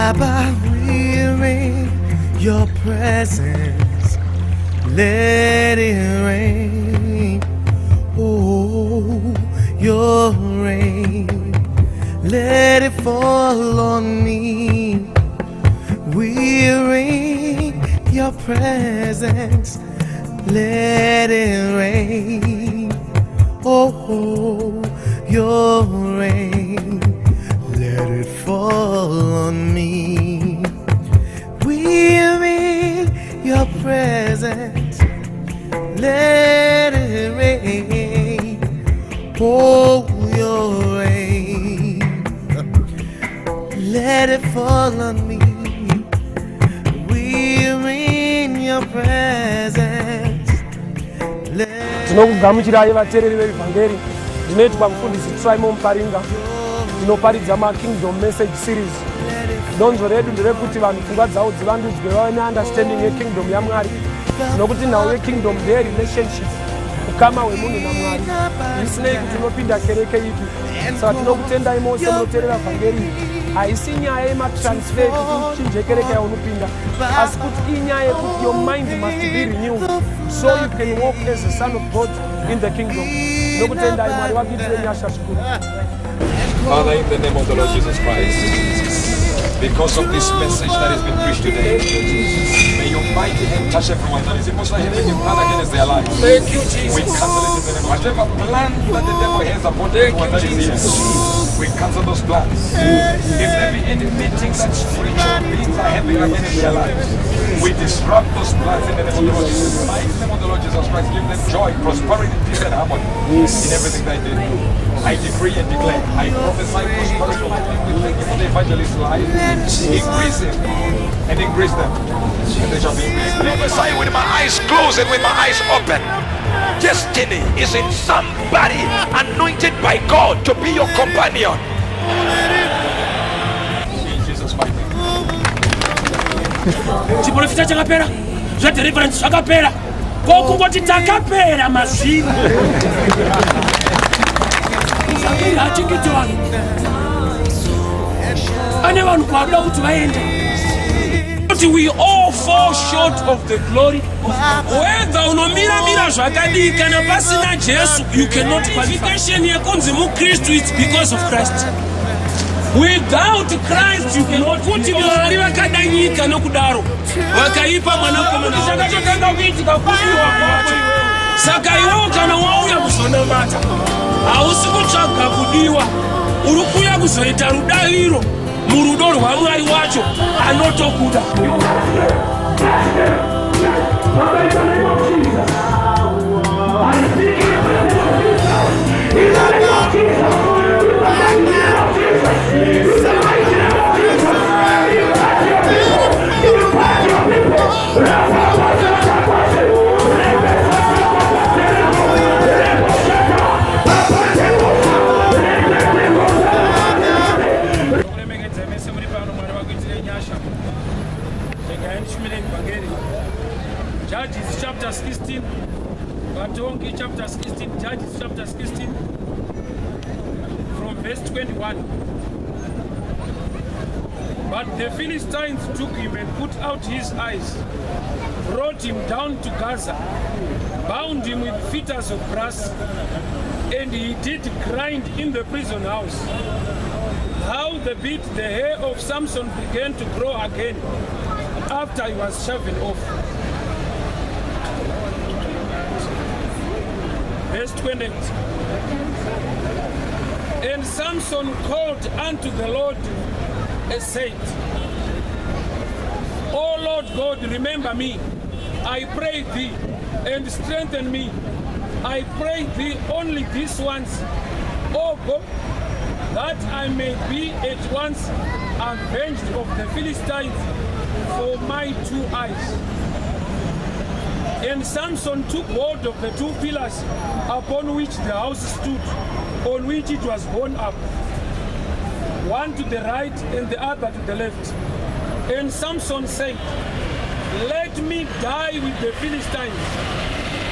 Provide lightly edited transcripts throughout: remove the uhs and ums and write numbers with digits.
Abba, we're in your presence. Let it rain. Oh, your rain. Let it fall on me. We're in your presence. Let it rain. Oh, your rain. Let it fall on me. We're in your presence. Let it rain. Oh, your rain. Let it fall on me. We're in your presence. Let Tinokugamuchirai, vateereri vevhangeri. Ndinoitwa Mufundisi Trimo Muparinga, ndinoparidza maKingdom Message Series. Donzvo redu nderekuti vanhu pfungwa dzavo dzivandudzwe, vave neunderstanding yekingdom yaMwari, nokuti nhau yekingdom ndeyerelationship, ukama hwemunhu naMwari, zvisinei kuti unopinda kereke ipi. Saka tinokutendai mose munoteerera vhangeri. Haisi nyaya yematransfer kuti uchinje kereke yaunopinda, asi kuti inyaya yekuti your mind must be renewed so you can walk as a son of God in the kingdom. Nokutendai, Mwari vakuitire nyasha zvikuru. Father, in the name of the Lord Jesus Christ, because of this message that has been preached today, may your mighty hand touch everyone that is emotionally having a plan against their lives. Thank you, Jesus. We cancel it in the name of whatever plan that the devil has upon everyone that is here. We cancel those plans. If there be any meeting that spiritual beings are having against their lives, we disrupt those plans in the name of the Lord Jesus. In the mighty name of the Lord Jesus Christ, give them joy, prosperity, peace, and harmony in everything they do. I decree and declare, I prophesy prosperity over them. We thank you for the evangelist's life. Increase him and increase them. And they shall be increased. Prophesy with my eyes closed and with my eyes open. Destiny is in somebody anointed by God to be your companion. In Jesus' mighty name. Chiprofita chakapera, zvedeliverance zvakapera, kokungoti takapera mazviri. Vhangeri hachengeti vanhu, ane vanhu kwaanoda kuti vaende, kuti we all fall short of the glory of God. Whether unomiramira zvakadii, kana pasina Jesu you cannot. Qualification yekunzi muKristu, it's because of Christ. Without Christ you cannot. Kuti Mwari vakada nyika nokudaro vakaipa mwanakomana. Chakatotanga kuitika kudiwa kwako iwewe. Saka iwewo kana wauya kuzonamata, hausi kutsvaga kudiwa, uri kuuya kuzoita rudaviro murudo rwaMwari wacho anotokuda. Father, in the name of Jesus. I speak in the name of Jesus. In the mighty name of Jesus. In the mighty name of Jesus. Impact your people. Impact your people. Kuremekedza mese muri pano, Mwari vakuitire nyasha. Regai ndishumire vhangeri. Judges chapter 16, Vatongi chapter 16, Judges chapter 16 from verse 21. But the Philistines took him and put out his eyes, brought him down to Gaza, bound him with fetters of brass, and he did grind in the prison house. How the bit the hair of Samson began to grow again after he was shaven off. Verse 28. And Samson called unto the Lord and said, "O Lord God, remember me, I pray thee, and strengthen me. I pray thee only this once, O God, that I may be at once avenged of the Philistines for my two eyes." And Samson took hold of the two pillars upon which the house stood, on which it was borne up, one to the right and the other to the left. And Samson said, "Let me die with the Philistines."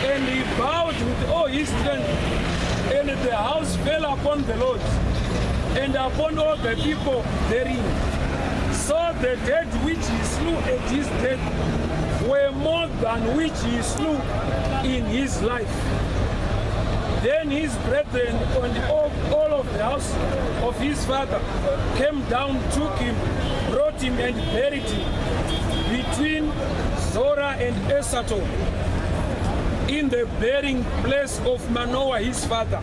And he bowed with all his strength, and the house fell upon the Lord and upon all the people therein. So the dead which he slew at his death were more than which he slew in his life. Then his brethren and all of the house of his father came down, took him, brought him and buried him between Zorah and Eshtaol, in the burying place of Manoah his father.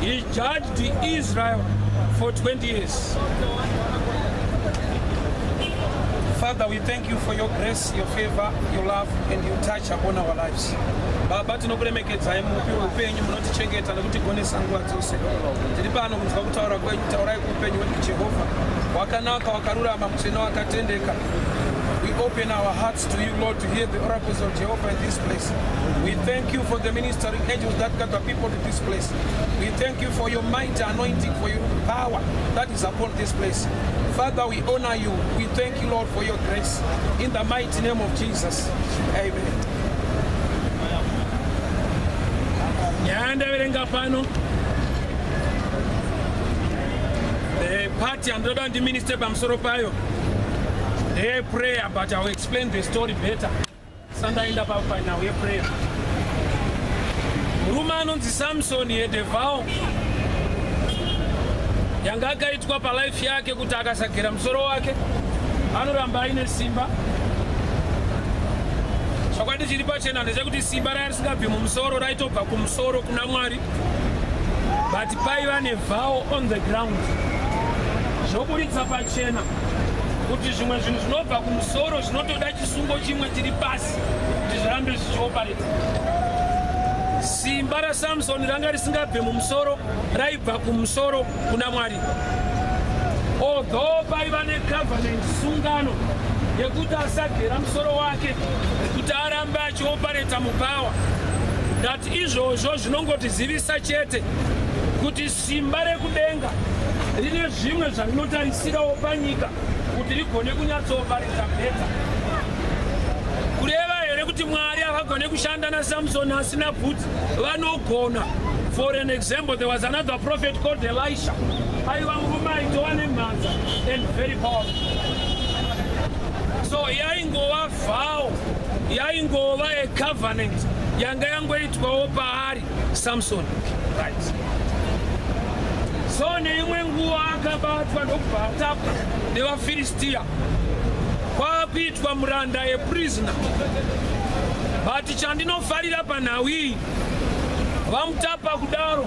He judged Israel for 20 years. Father, we thank you for your grace, your favor, your love, and your touch upon our lives. Baba, tinokuremekedzai, mupi weupenyu, munotichengeta nekutigonesa nguva dzose. Tiri pano kunzwa kutaura kwenyu. Taurai kuupenyu hwedu, Jehovha wakanaka, wakarurama, mutsvene, wakatendeka. We open our hearts to you, Lord, to hear the oracles of Jehovah in this place. We thank you for the ministering angels that gather people to this place. We thank you for your mighty anointing, for your power that is upon this place. Father, we honor you. We thank you, Lord, for your grace. In the mighty name of Jesus. Amen. Nyaya ndaverenga pano, the part yandoda ndiminister pamusoro payo ndeyeprayer, but I will explain the story better sandaenda papanhau yeprayer. Murume anonzi Samson had a vow yanga akaitwa palife yake kuti akasagera musoro wake anoramba aine simba. Chokwadi chiri pachena ndechekuti simba raya risingabvi mumusoro, raitobva kumusoro kuna Mwari, but paiva nevow on the ground. Zvoburitsa pachena kuti zvimwe zvinhu zvinobva kumusoro zvinotoda chisungo chimwe chiri pasi kuti zvirambe zvichioperate. Simba raSamsoni ranga risingabve mumusoro, raibva kumusoro kuna Mwari, although paiva necovenant, sungano yekuti asagera musoro wake kuti arambe achioperate mupower. That izvozvo zvinongotizivisa chete kuti simba rekudenga rine zvimwe zvarinotarisirawo panyika kuti rigone kunyatsooperate better. Kureva here kuti Mwari havagone kushanda naSamson asina bvudzi? Vanogona. For an example, there was another prophet called Elisha. Aiva murume aitova nemhanza and very powerful. So yaingova vow, yaingova ecovenant yanga yangoitwawo paari Samson, right? So neimwe nguva akabatwa ndokubva atapwa nevaFiristiya, kwakuitwa muranda, yeprisoner. But chandinofarira panhau iyi, vamutapa kudaro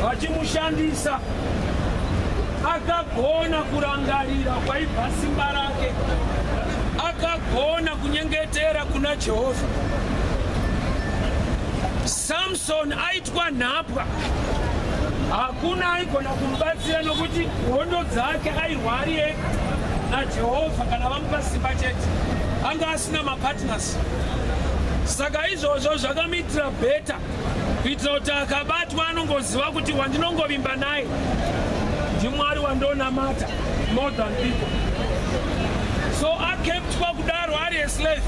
vachimushandisa, akagona kurangarira kwaibva simba rake, akagona kunyengetera kuna Jehovha. Samson aitwa nhapwa, hakuna aigona kumubatsira nokuti hondo dzake airwa ari ega naJehovha kana vamupa simba chete. Anga asina mapartners. Saka izvozvo zvakamuitira better, kuitira kuti akabatwa anongoziva kuti wandinongovimba naye ndiMwari wandonamata more than people. So akeptwa kudaro ari aslave,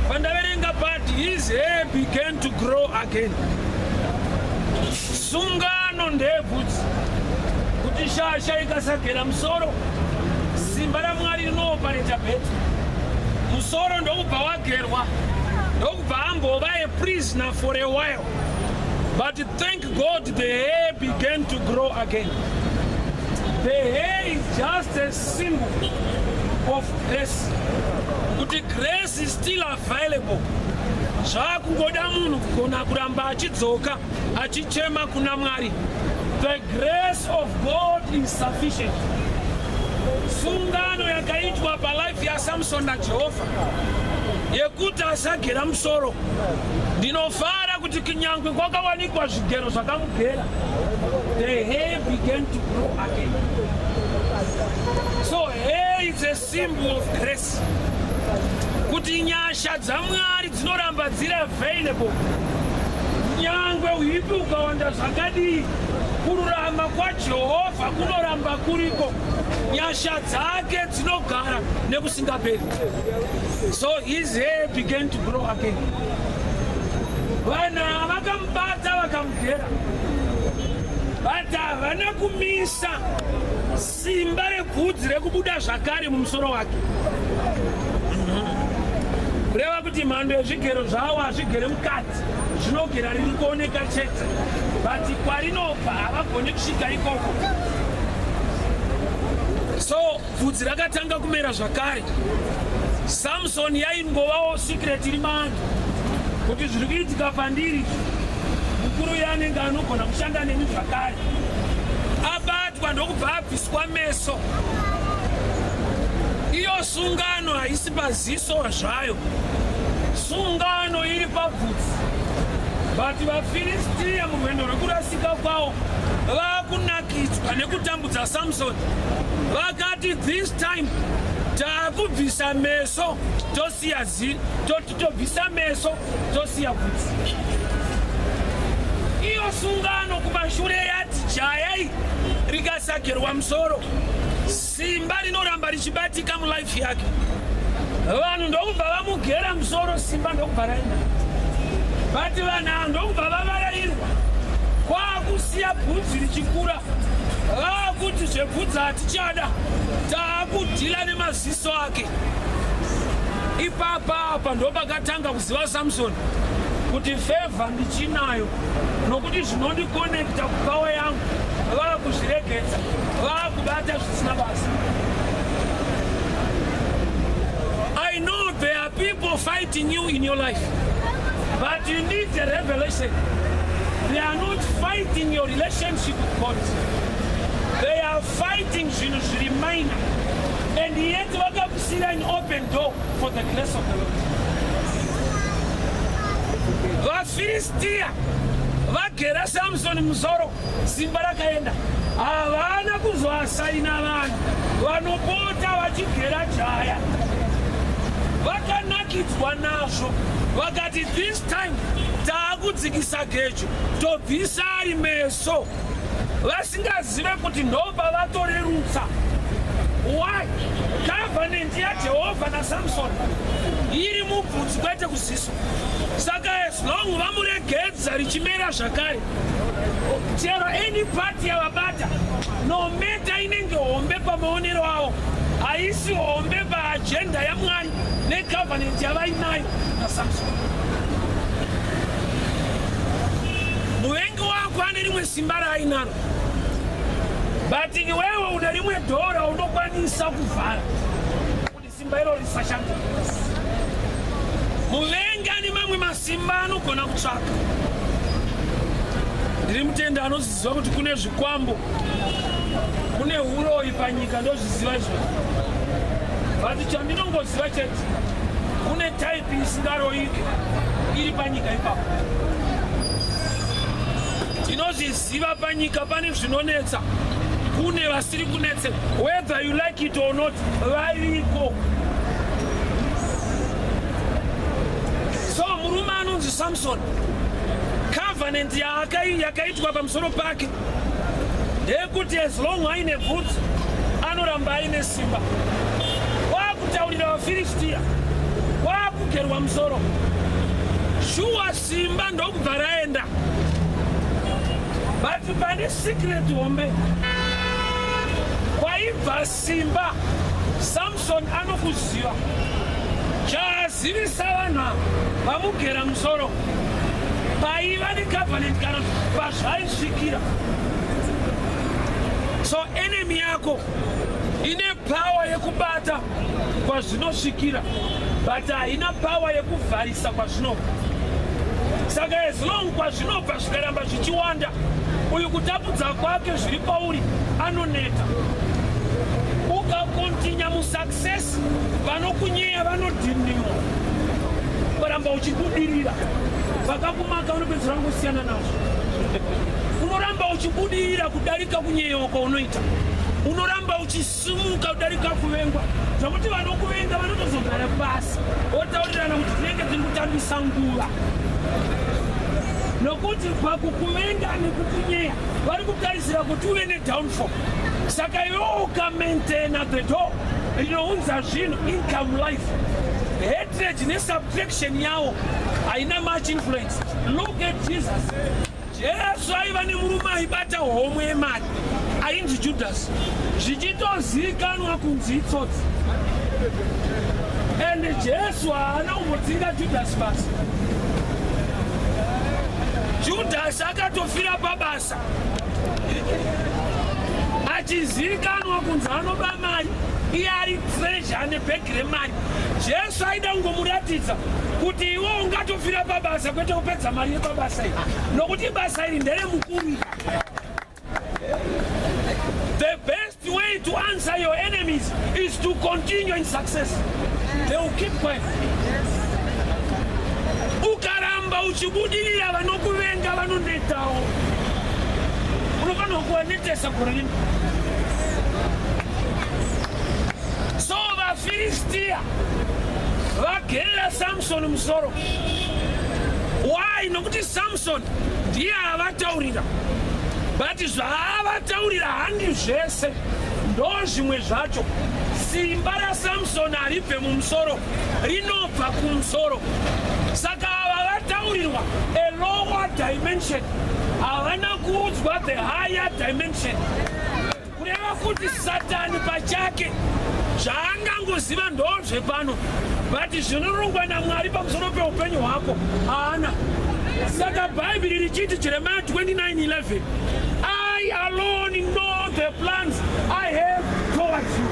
pandaverenga, but his hair began to grow again. Sungano ndeyebvudzi, kuti shasha ikasagera musoro, simba raMwari rinooperate better. Musoro ndokubva wagerwa, ndokubva ambova aprisoner for a while, but thank God the hair began to grow again. The hair is just a symbol of grace, kuti grace is still available. Zvakungoda munhu kugona kuramba achidzoka achichema kuna Mwari. The grace of God is sufficient. Sungano yakaitwa palife yaSamson naJehovha yekuti asagera musoro, ndinofara kuti kunyangwe kwakawanikwa zvigero zvakamugera, the hair began to grow again. So hair is a symbol of grace, kuti nyasha dzaMwari dzinoramba dziri available nyangwe uipi ukawanda zvakadii. Kururama kwaJehovha kunoramba kuriko, nyasha dzake dzinogara nekusingaperi. So his hair began to grow again. Vanhu vakamubata vakamugera, but havana kumisa. Simba rebvudzi rekubuda zvakare mumusoro wake. Kureva kuti mhando yezvigero zvawo hazvigere mukati, zvinogera riri kuoneka chete, but kwarinobva havagoni kusvika ikoko. So bvudzi rakatanga kumera zvakare. Samsoni yaingovawo secret iri maari kuti zviri kuitika pandiri, mukuru yanenge anogona kushanda neni zvakare. Abatwa ndokubva abviswa meso. Iyo sungano haisi paziso zvayo, sungano iri pabvudzi. But vaFiristiya murwendo rwekurasika kwavo vakunakidzwa nekutambudza Samsoni, vakati this time taakubvisa meso tosiya tobvisa meso tosiya bvudzi. Iyo sungano kumashure yati jayai rikasagerwa musoro, simba rinoramba richibatika mulife yake. Vanhu ndokubva vamugera musoro, simba ndokubva raenda. But vanhu ava ndokubva vavarairwa kwakusiya bvudzi richikura, vakuti zvebvudzi hatichada, taakudhila nemaziso ake. Ipapa apa ndopakatanga kuziva Samsoni kuti favour ndichinayo, nokuti zvinondikonekta kupower yangu vaakuzviregedza, vaakubata zvisina basa. I know there are people fighting you in your life, but you need a revelation. They are not fighting your relationship with God. They are fighting zvinhu zviri minor, and yet vakakusiyira an open door for the grace of the Lord. VaFiristiya vagera Samsoni musoro, simba rakaenda. Havana kuzoasaina vanhu vanopota vachigera jaya. Vakanakidzwa nazvo, vakati this time taakudzikisa gejo, tobvisa ari meso, vasingazive kuti ndobva vatorerutsa. Why? Covenant yaJehovha naSamson iri mubvudzi, kwete kuziso. Saka as long vamuregedza richimera zvakare, chero any part yavabata, no matter inenge hombe pamaonero avo, haisi hombe paagenda yaMwari necovenant yavainayo naSamson. Muvengi wako ane rimwe simba raainaro, but iwewe une rimwe door raunokwanisa kuvhara kuti simba iro risashanda. Muvengi ane mamwe masimba anogona kutsvaka. Ndiri mutenda anoziziva kuti kune zvikwambo, kune uroyi panyika, ndozviziva izvozvo. But chandinongoziva chete, kune type isingaroyike iri panyika ipapo. Tinozviziva panyika pane zvinonetsa, kune vasiri kunetse, whether you like it or not, variko. So murume anonzi Samson, covenant yakaitwa pamusoro pake ndeyekuti as long aine bvudzi anoramba aine simba. Kwakutaurira vaFiristiya, kwakugerwa musoro, shuwa simba ndokubva raenda. But pane secret hombe kwaibva simba, Samson anokuziva. Chaazivisa vanhu ava vamugera musoro paiva necovenant kana pazvaisvikira. So enemy yako ine power yekubata kwazvinosvikira, but haina power yekuvharisa kwazvinobva. Saka as long kwazvinobva zvikaramba zvichiwanda, uyu kutapudza kwake zviri pauri anoneta. Ukakontinya musuccess, vanokunyeya vanodhiniwa. Ukaramba uchibudirira, vakakumaka unopedzera ngosiyana nazvo. Unoramba uchibudirira kudarika kunyeyewa kwaunoita, unoramba uchisimuka kudarika kuvengwa, zvokuti vanokuvenga vanotozogara pasi votaurirana kuti tinenge tiri kutambisa nguva, nokuti pakukuvenga nekukunyeya vari kutarisira kuti uve nedownfall. Saka iwewo ukamaintaina the door rinounza zvinhu, income, life, hatred nesubtraction yawo haina much influence. Look at Jesus. Jesu aiva nemurume aibata homwe yemari. Ainzi Judhasi, zvichitozivikanwa kunzi itsotsi. And Jesu haana kumbodzinga Judhasi basa. Judhasi akatofira pabasa achizivikanwa kunzi anoba mari, iye ari treasure, ane bhegi remari. Jesu aida kungomuratidza kuti iwe ungatofira pabasa, kwete kupedza mari yepabasa iri, nokuti basa iri nderemukuru. The best way to answer your enemies is to continue in success. They will keep quiet. Ukaramba uchibudirira, vanokuvenga vanonetawo. Unofanirwa kuvanetesa gore rino. So vaFiristiya vagerera Samson musoro. Why? Nokuti Samson ndiye avataurira, but zvaavataurira handi zvese, ndo zvimwe zvacho. Simba raSamson haribve mumusoro, rinobva kumusoro. Saka ava vataurirwa a lower dimension, havana kuudzwa the higher dimension. Kureva kuti Satani pachake zvaangangoziva ndozvepano, but zvinorongwa naMwari pamusoro peupenyu hwako haana. Saka Bhaibheri richiti, Jeremiah 29:11, "I alone know the plans I have towards you."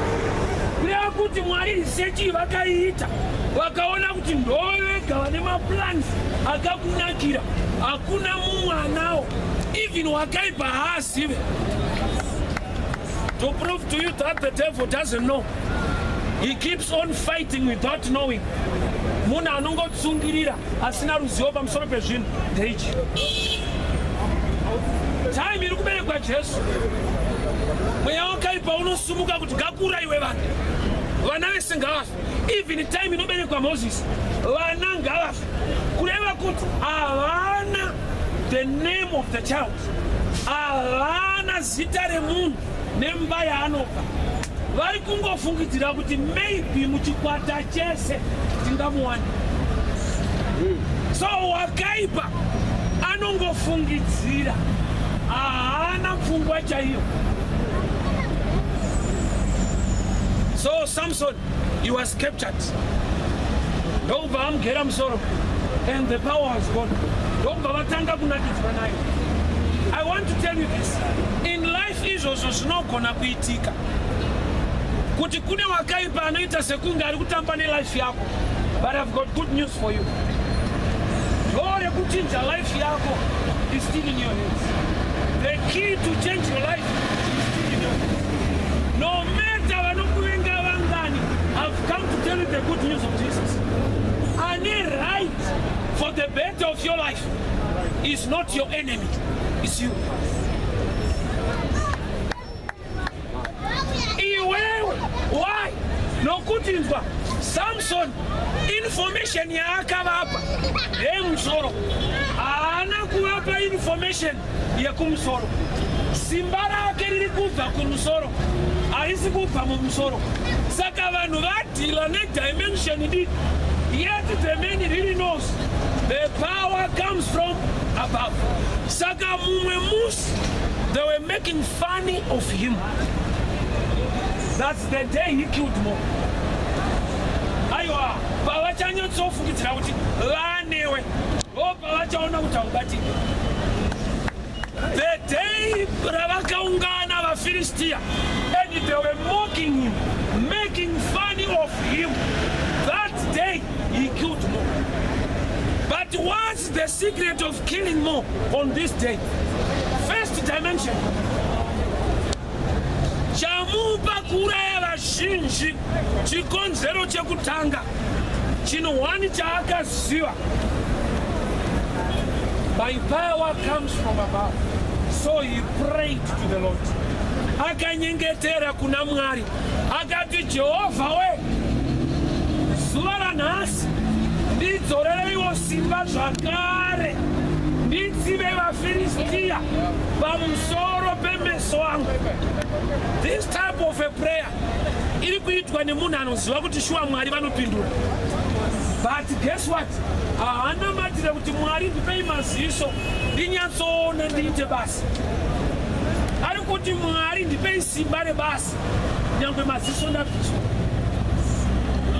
Kureva kuti Mwari research vakaiita, vakaona kuti ndovega vane maplans akakunakira, hakuna mumwe anawo. Even wakaipa haazive. To prove to you that the devil doesn't know, he keeps on fighting without knowing. Munhu anongotsungirira asina ruzivo pamusoro pezvinhu ndeichi. Time iri kuberekwa Jesu, mweya wakaipa unosumuka kuti ngakuurayiwe vanhu, vana vese ngavafe. Even time inoberekwa Moses, vana ngavafe. Kureva kuti havana the name of the child, havana zita remunhu nemba yaanobva. Vari kungofungidzira kuti maybe muchikwata chese tingamuwana. So wakaipa anongofungidzira, haana pfungwa chaiyo. So Samson, he was captured, ndokubva vamugera musoro and the power was gone, ndokubva vatanga kunakidzwa nayo. I want to tell you this in life: izvozvo zvinogona kuitika, kuti kune wakaipa anoita sekunge ari kutamba nelife yako, but I've got good news for you. Door rekuchinja life yako is still in your hands. The key to change your life is still in your hands. No matter vanokuvenga vangani, I've come to tell you the good news of Jesus. Ane right for the better of your life is not your enemy, is you. Iwewe. Why? Nokuti nzwa, Samson information yaakavapa ndeyemusoro, haana kuvapa information yekumusoro. Simba rake riri kubva kumusoro, harisi kubva mumusoro. Saka vanhu vadeala nedimension diki, yet the man really knows the power comes from above. Saka mumwe musi they were making funny of him. That's the day he killed more. Aiwa, pavachanyatsofungidzira kuti vanewe, ndo pavachaona kuti haubatiki. The day ravakaungana vaFilistia and they were mocking him, making funny of him, that day he killed more. But what's the secret of killing more on this day? First dimension chamupa kuuraya vazhinji, chikonzero chekutanga, chinhu 1 chaakaziva: "My power comes from above." So he prayed to the Lord, akanyengetera kuna Mwari, akati, "Jehovha we, zuva ranhasi ndidzorereiwo simba zvakare, nditsive vaFiristiya pamusoro pemeso angu." This type of a prayer iri kuitwa nemunhu anoziva kuti shuwa Mwari vanopindura. But guess what? Haana matire kuti, "Mwari, ndipei maziso ndinyatsoona ndiite basa." Ari Kuti Mwari ndipei simba rebasa nyangwe maziso ndabviswa.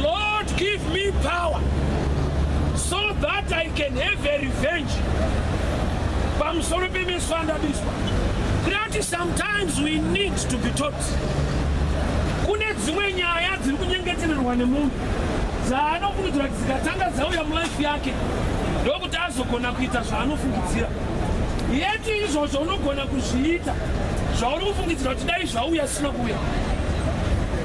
Lord, give me power so that I can have a revenge pamusoro pemeso andabiswa. Kureva sometimes we need to be taught. Kune dzimwe nyaya dziri kunyengetererwa nemunhu dzaanofungidzira kuti dzikatanga dzauya mulife yake ndokuti azogona kuita zvaanofungidzira. Yeti izvozvo unogona kuzviita zvauri kufungidzira kuti dai zvauya zvisina kuuya.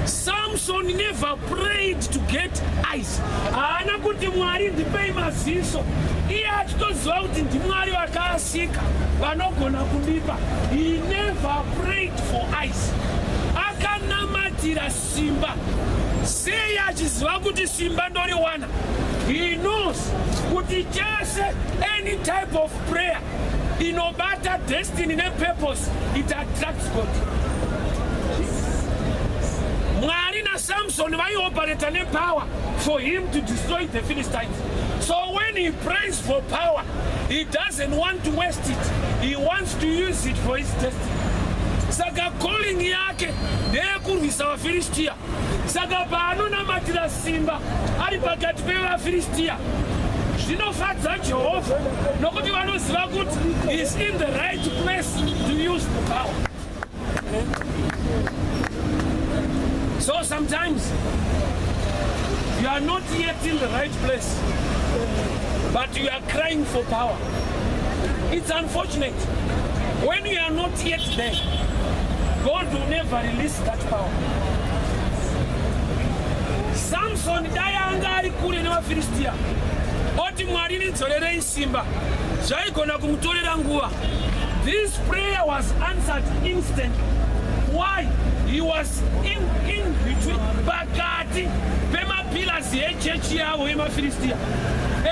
Samson never prayed to get eyes. Haana kuti Mwari ndipei maziso, iye achitoziva kuti ndiMwari vakaasika vanogona kundipa. He never prayed for eyes. Akanamatira simba. Sei achiziva kuti simba ndoriwana? He knows kuti chese, any type of prayer inobata destiny nepurpose, it attracts God. Mwari naSamson vaioperata nepower for him to destroy the Philistines. So when he prays for power, he doesn't want to waste it. He wants to use it for his destiny. Saka calling yake ndeyekurwisa vaFiristiya. Saka paanonamatira simba ari pakati pevafiristiya, zvinofadza Jehovha nokuti vanoziva kuti is in the right place to use the power. So sometimes you are not yet in the right place, but you are crying for power. It's unfortunate. When you are not yet there, God will never release that power. Samson dai anga ari kure nevafiristiya, oti Mwari ndidzorerei simba, zvaigona kumutorera nguva. This prayer was answered instantly. Why? He was in between, pakati pemapillars echechi yavo yemafiristiya,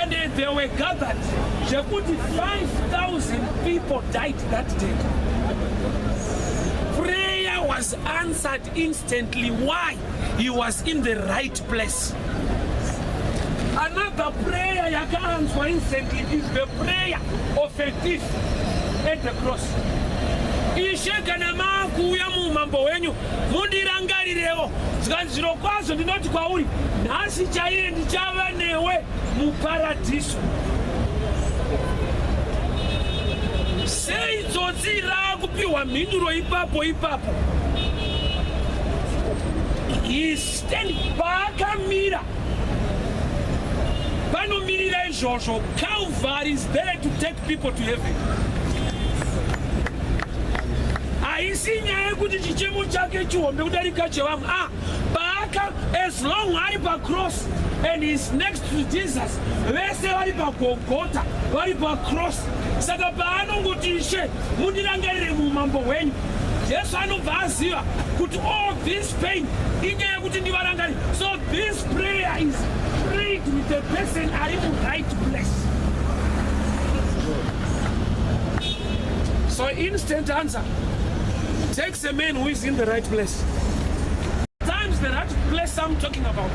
and they were gathered zvekuti 5000 people died that day. Prayer was answered instantly. Why? He was in the right place. Another prayer yakaanzwa instantly is the prayer of a thief at the cross. Ishe, kana maakuuya muumambo hwenyu, mundirangarirewo. Zvikanzi, zviro kwazvo ndinoti kwauri, nhasi chaiye ndichava newe muparadhiso. Sei tsotsi raakupiwa mhinduro ipapo ipapo? He stand paakamira, panomirira izvozvo. Calvary is there to take people to heaven. Haisi nyaya yekuti chichemo chake chihombe kudarika chevamwe. Ah, paaka, as long ari pacross and is next to Jesus, vese vari pagogota, vari pacross. Saka paanongoti, Ishe, mundirangarire muumambo hwenyu, Jesu anobva aziva kuti all this pain inyaya yekuti ndivarangarire. So this prayer is prayed with a person ari muright place. So instant answer takes a man who is in the right place. Times the right place I'm talking about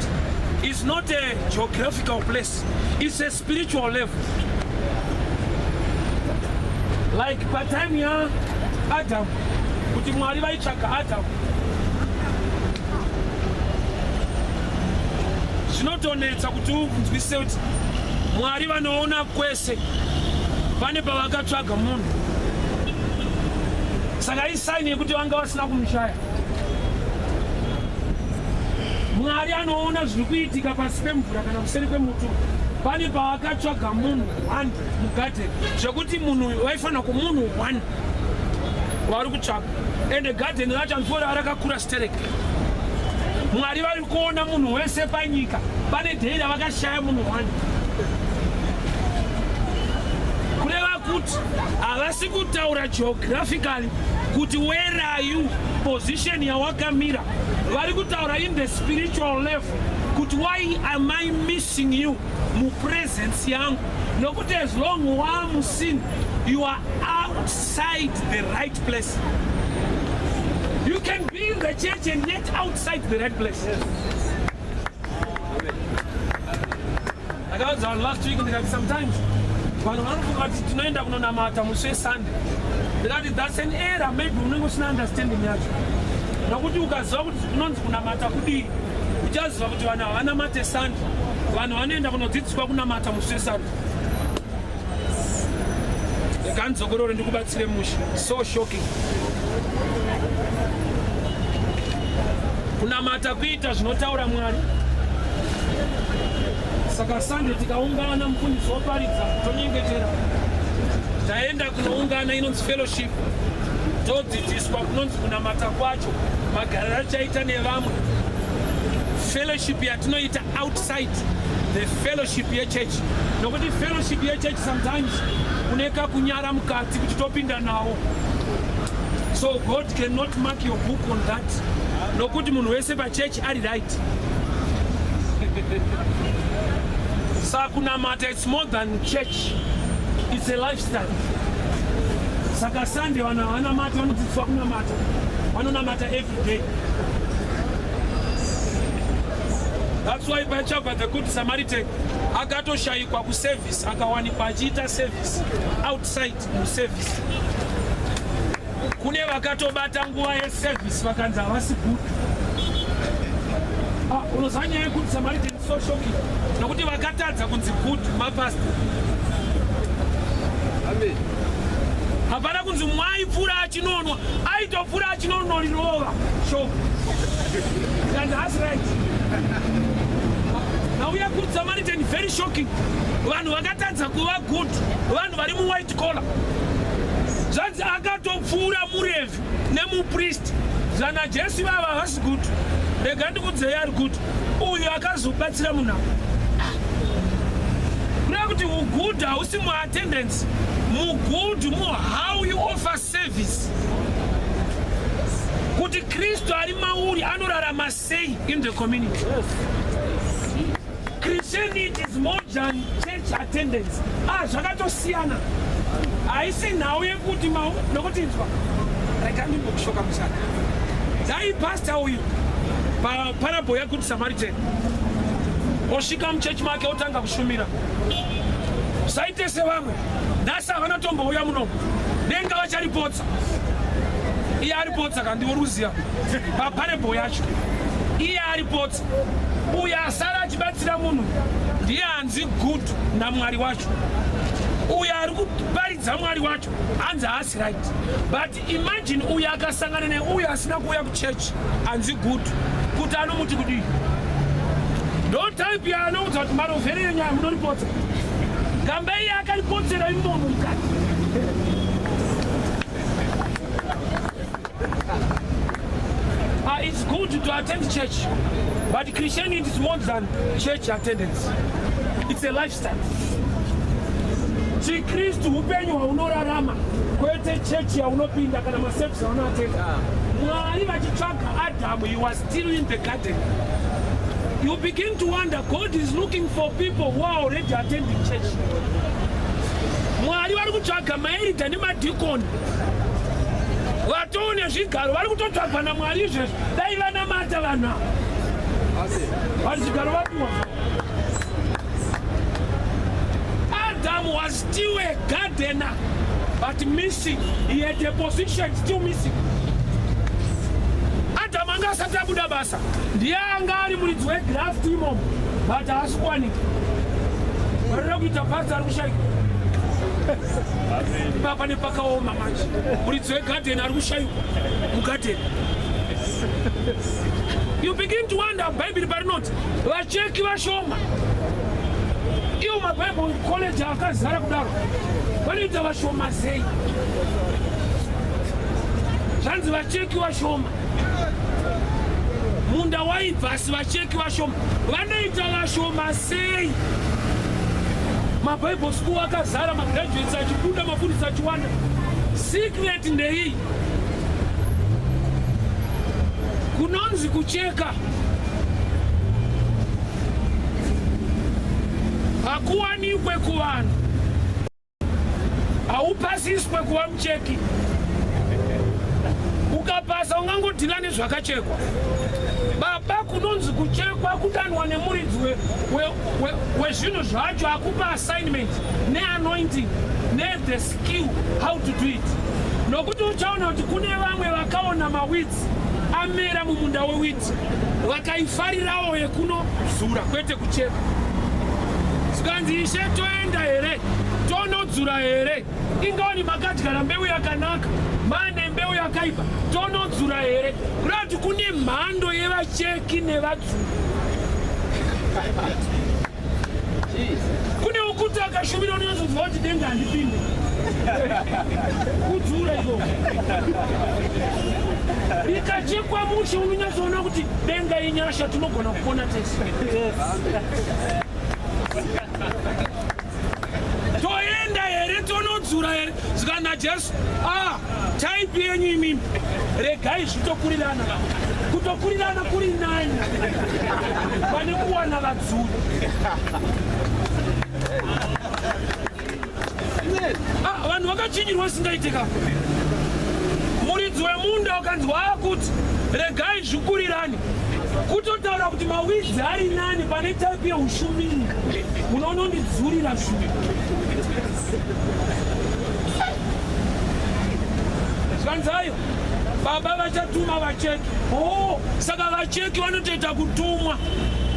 is not a geographical place, it's a spiritual level. Like patime yaAdam, kuti Mwari vaitsvaga Adam, zvinotonetsa kuti unzwisise kuti Mwari vanoona kwese, pane pavakatsvaga munhu. Saka isign yekuti vanga vasina kumushaya. Mwari anoona zviri kuitika pasi pemvura kana kuseri kwemuti. Pane paakatsvaga munhu one mugadheni, zvekuti munhu vaifanira kumunhu one vari kutsvaga, ende gadheni racho andifora rakakura stereki. Mwari vari kuona munhu wese panyika, pane day ravakashaya munhu one. Kureva kuti havasi kutaura geographically kuti where are you, position yawakamira. Vari kutaura in the spiritual level kuti why am I missing you mupresence yangu? Nokuti as long wamusin, you are outside the right place. You can be in the church and yet outside the right place. Ndakaudza vanhu last week ndikati sometimes vanhu vanofunga kuti tinoenda kunonamata musi weSunday. Ndikati that's an error, maybe unenge usina understanding yacho. Nokuti ukaziva kuti kunonzi kunamata kudii, uchaziva kuti vanhu havanamate Sunday. Vanhu vanoenda kunodzidziswa kunamata musi weSunday. Rega ndidzokorore ndikubatsire mushe. So shocking. Kunamata kuita zvinotaura Mwari. Saka Sunday tikaungana, mufundisi woparidza, tonyengetera, taenda kunoungana inonzi fellowship, todzidziswa kunonzi kunamata kwacho, magariro achaita nevamwe, fellowship yatinoita outside the fellowship yechurch. Nokuti fellowship yechurch sometimes une kakunyara mukati kuti topinda nawo, so God cannot mark your book on that, nokuti munhu wese pachechi ari right. Saka kunamata, it's more than church, it's a lifestyle. Saka Sunday vanhu havanamata, vanodzidziswa kunamata, vanonamata every day. That's why pachabva the Good Samaritan, akatoshayikwa kuservice, akawanikwa achiita service outside muservice. Kune vakatobata nguva yeservice vakanzi havasi good. Ah, unoziva nyaya yeGood Samaritan, so shocking, nokuti vakatadza kunzi good mapasta. Hapana kunzi mwaipfuura achinonwa, aitopfuura achinonorirova shoko, and that's right. Nauya Good Samaritan, very shocking. Vanhu vakatadza kuva good, vanhu vari muwhite collar. Zvanzi akatopfuura murevhi nemupristi, zvana Jesu ivava havasi good. Rega ndikudzei, ari good uyu akazobatsira munhu apa. Kureva kuti ugood hausi muattendance, mugood muhow you offer service, kuti Kristu ari mauri anorarama sei in the community. Christianity is more than church attendance. Ah, zvakatosiyana, haisi nhau yekuti mau nokuti inzwa, rega ndimbokushoka musana. Dai pasta uyu paparable yaGood Samaritan osvika muchechi make, otanga kushumira, saite sevamwe nhasi havana tombouya munomu, denga vacharipotsa. Iye aripotsa kandiwo ruziya paparable yacho, iye aripotsa. Uyo asara achibatsira munhu ndiye hanzi good naMwari wacho. Uyo ari kuparidza Mwari wacho hanzi haasi right. But imagine uyo akasangana neuyo asina kuuya kuchechi, hanzi good, kuti anomuti kudii? Ndo type yaanoudza kuti marovhere yenyaya munoripotsa. Gamba iye akaripotsera imomo mukati. It's good to attend church, but Christianity is more than church attendance. It's a lifestyle. ChiKristu upenyu hwaunorarama, kwete chechi yaunopinda kana maservice aunoatenda. Mwari vachitsvaga Adamu, he was still in the garden. You begin to wonder, God is looking for people who are already attending church. Mwari vari kutsvaga maelder nemadhikoni vatoo nezvigaro, vari kutotsvagwa naMwari izvezvi. Dai vanamata vanhu ava, vari zvigaro vapiwa. Adam was still a gardener, but missing. He had a position, still missing. Adam anga asati abuda basa, ndiye anga ari muridzi wegraft imomo, but haasi kuwanika. Varida kuita pasta ari kushayika ipapa nepakaoma manje. Muridzi wegadheni ari kushayikwa mugadheni. You begin to wonder, Bhaibheri parinoti vacheki vashoma, iwo mabible college akazara kudaro, vanoita vashoma sei? Zvanzi vacheki vashoma, munda waibva asi vacheki vashoma. Vanoita vashoma sei mabible school akazara, magraduates achibuda, mafundisi achiwanda? Secret ndeiyi: kunonzi kucheka hakuwanikwe kuvanhu, haupasiswe kuva mucheki. Ukapasa ungangodhila nezvakachekwa. Baba, kunonzi kuchekwa kudanwa nemuridzi wezvinhu zvacho, akupa assignment neanointing nethe skill how to do it. Nokuti uchaona kuti kune vamwe vakaona maweeds amera mumunda wewheat, vakaifarirawo yekunozura kwete kucheka. Zvikanzi, Ishe, toenda here tonodzura here? Ingawani makadyara mbeu yakanaka, mane mbeu yakaipa, tonodzura here? Kureva kuti kune mhando yevacheki nevadzuri. Kune ukuti akashumira unonyatsoziva kuti denga handipinde, kudzura ikoko rikachekwa mushe, unonyatsoona kuti denga inyasha, tinogona kupona tese. Toenda here tonodzura here? Zvikana Jesu, ah, type yenyu imimi, regai zvitokurirana. Kutokurirana kuri nani pane kuwana vadzuri. Ah, vanhu vakachinjirwa zvisingaitika. Muridzi wemunda ukanzwa akuti regai zvikurirane, kutotaura kuti maweeds ari nani pane type yeushumiri unonondidzurira zvinhu. Zvanzayo baba vachatuma vacheki. Oh, saka vacheki vanotoita kutumwa,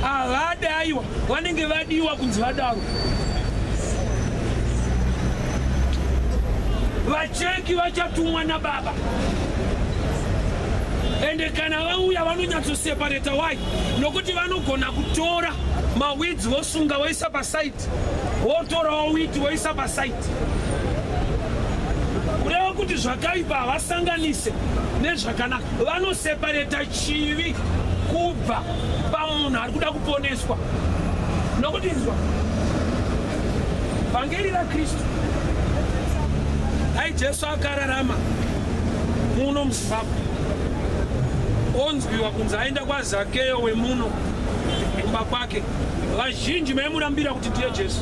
havade, aiwa, vanenge vadiwa kunzi vadaro. Vacheki vachatumwa nababa, ende kana vauya vanonyatsoseparata. Why? Nokuti vanogona kutora maweeds vosunga voisa paside, votorawo wheat voisa paside, kureva kuti zvakaipa havasanganise nezvakanaka. Vanoseparata chivi kubva pamunhu ari kuda kuponeswa. Nokuti inzwa, vhangeri raKristu, dai Jesu akararama muno muZimbabwe, onzwiwa kunzi aenda kwaZakeyo wemuno kumba kwake, vazhinji maimurambira kuti ndiye Jesu.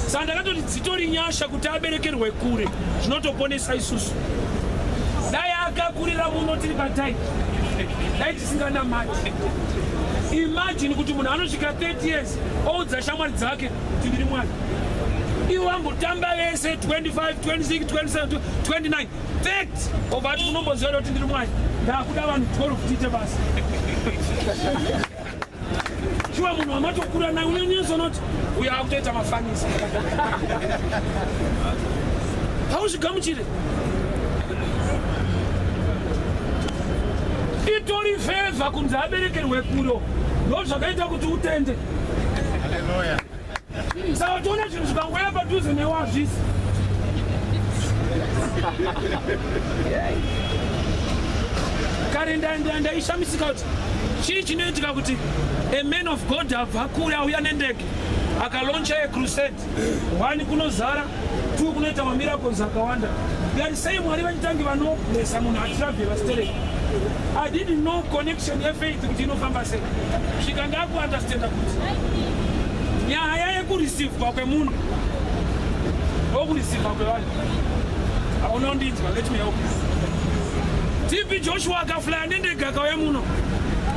Saka ndakatoti dzitori nyasha kuti aberekerwe kure, zvinotoponesa isusu. Dai akakurira muno tiri patai, dai tisinganamati. Imagine kuti munhu anosvika 30 years oudza shamwari dzake kuti ndiri Mwari. Ivo vambotamba vese 25, 26, 27, 29, 30, obva ati, munomboziva kuti ndiri Mwari, ndakuda vanhu 12 tiite basa. Shuwa, munhu wamatokura naye unonyatsoona uyo akutoita mafanisi, hauzvigamuchire. Itori favour kunzi aberekerwe kuro, ndo zvakaita kuti utende. Saka tiona zvinhu zvikangoya padhuze newe, hazvisi. Kare ndaishamisika kuti chii chinoitika kuti a man of God abva kure, auya nendege, akalauncha yecrusade one, kunozara, two, kunoita mamiracles akawanda. Yari sei Mwari vachitangi vanoblesa munhu atravel stereki? I didn't know connection yefaith kuti inofamba sei, svika ndakuunderstanda kuti nyaya yekureceivewa kwemunhu okureceiva kwevanhu. Hauna kundinzwa? Let me help you. TB Joshua akaflya nendege akauya muno,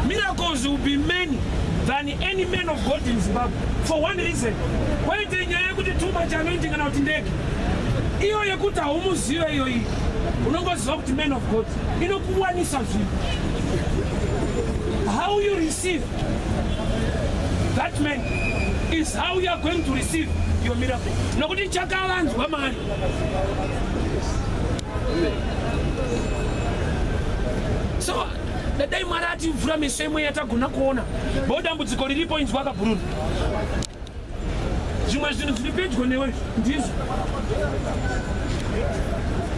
miracles will be many than any man of God in Zimbabwe, for one reason: kwaite nyaya yekuti too much anointing kana kuti ndege iyo yekuti haumuzive iyo iyi, unongoziva kuti man of God inokuwanisa zvinhu. How you receive that man is how you are going to receive your miracle, nokuti chakavanzwa mari. So dai Mwari ativhura meso emweya tagona kuona bo dambudziko riripo. Inzwa kabhururu, zvimwe zvinhu zviri pedyo newe ndizvo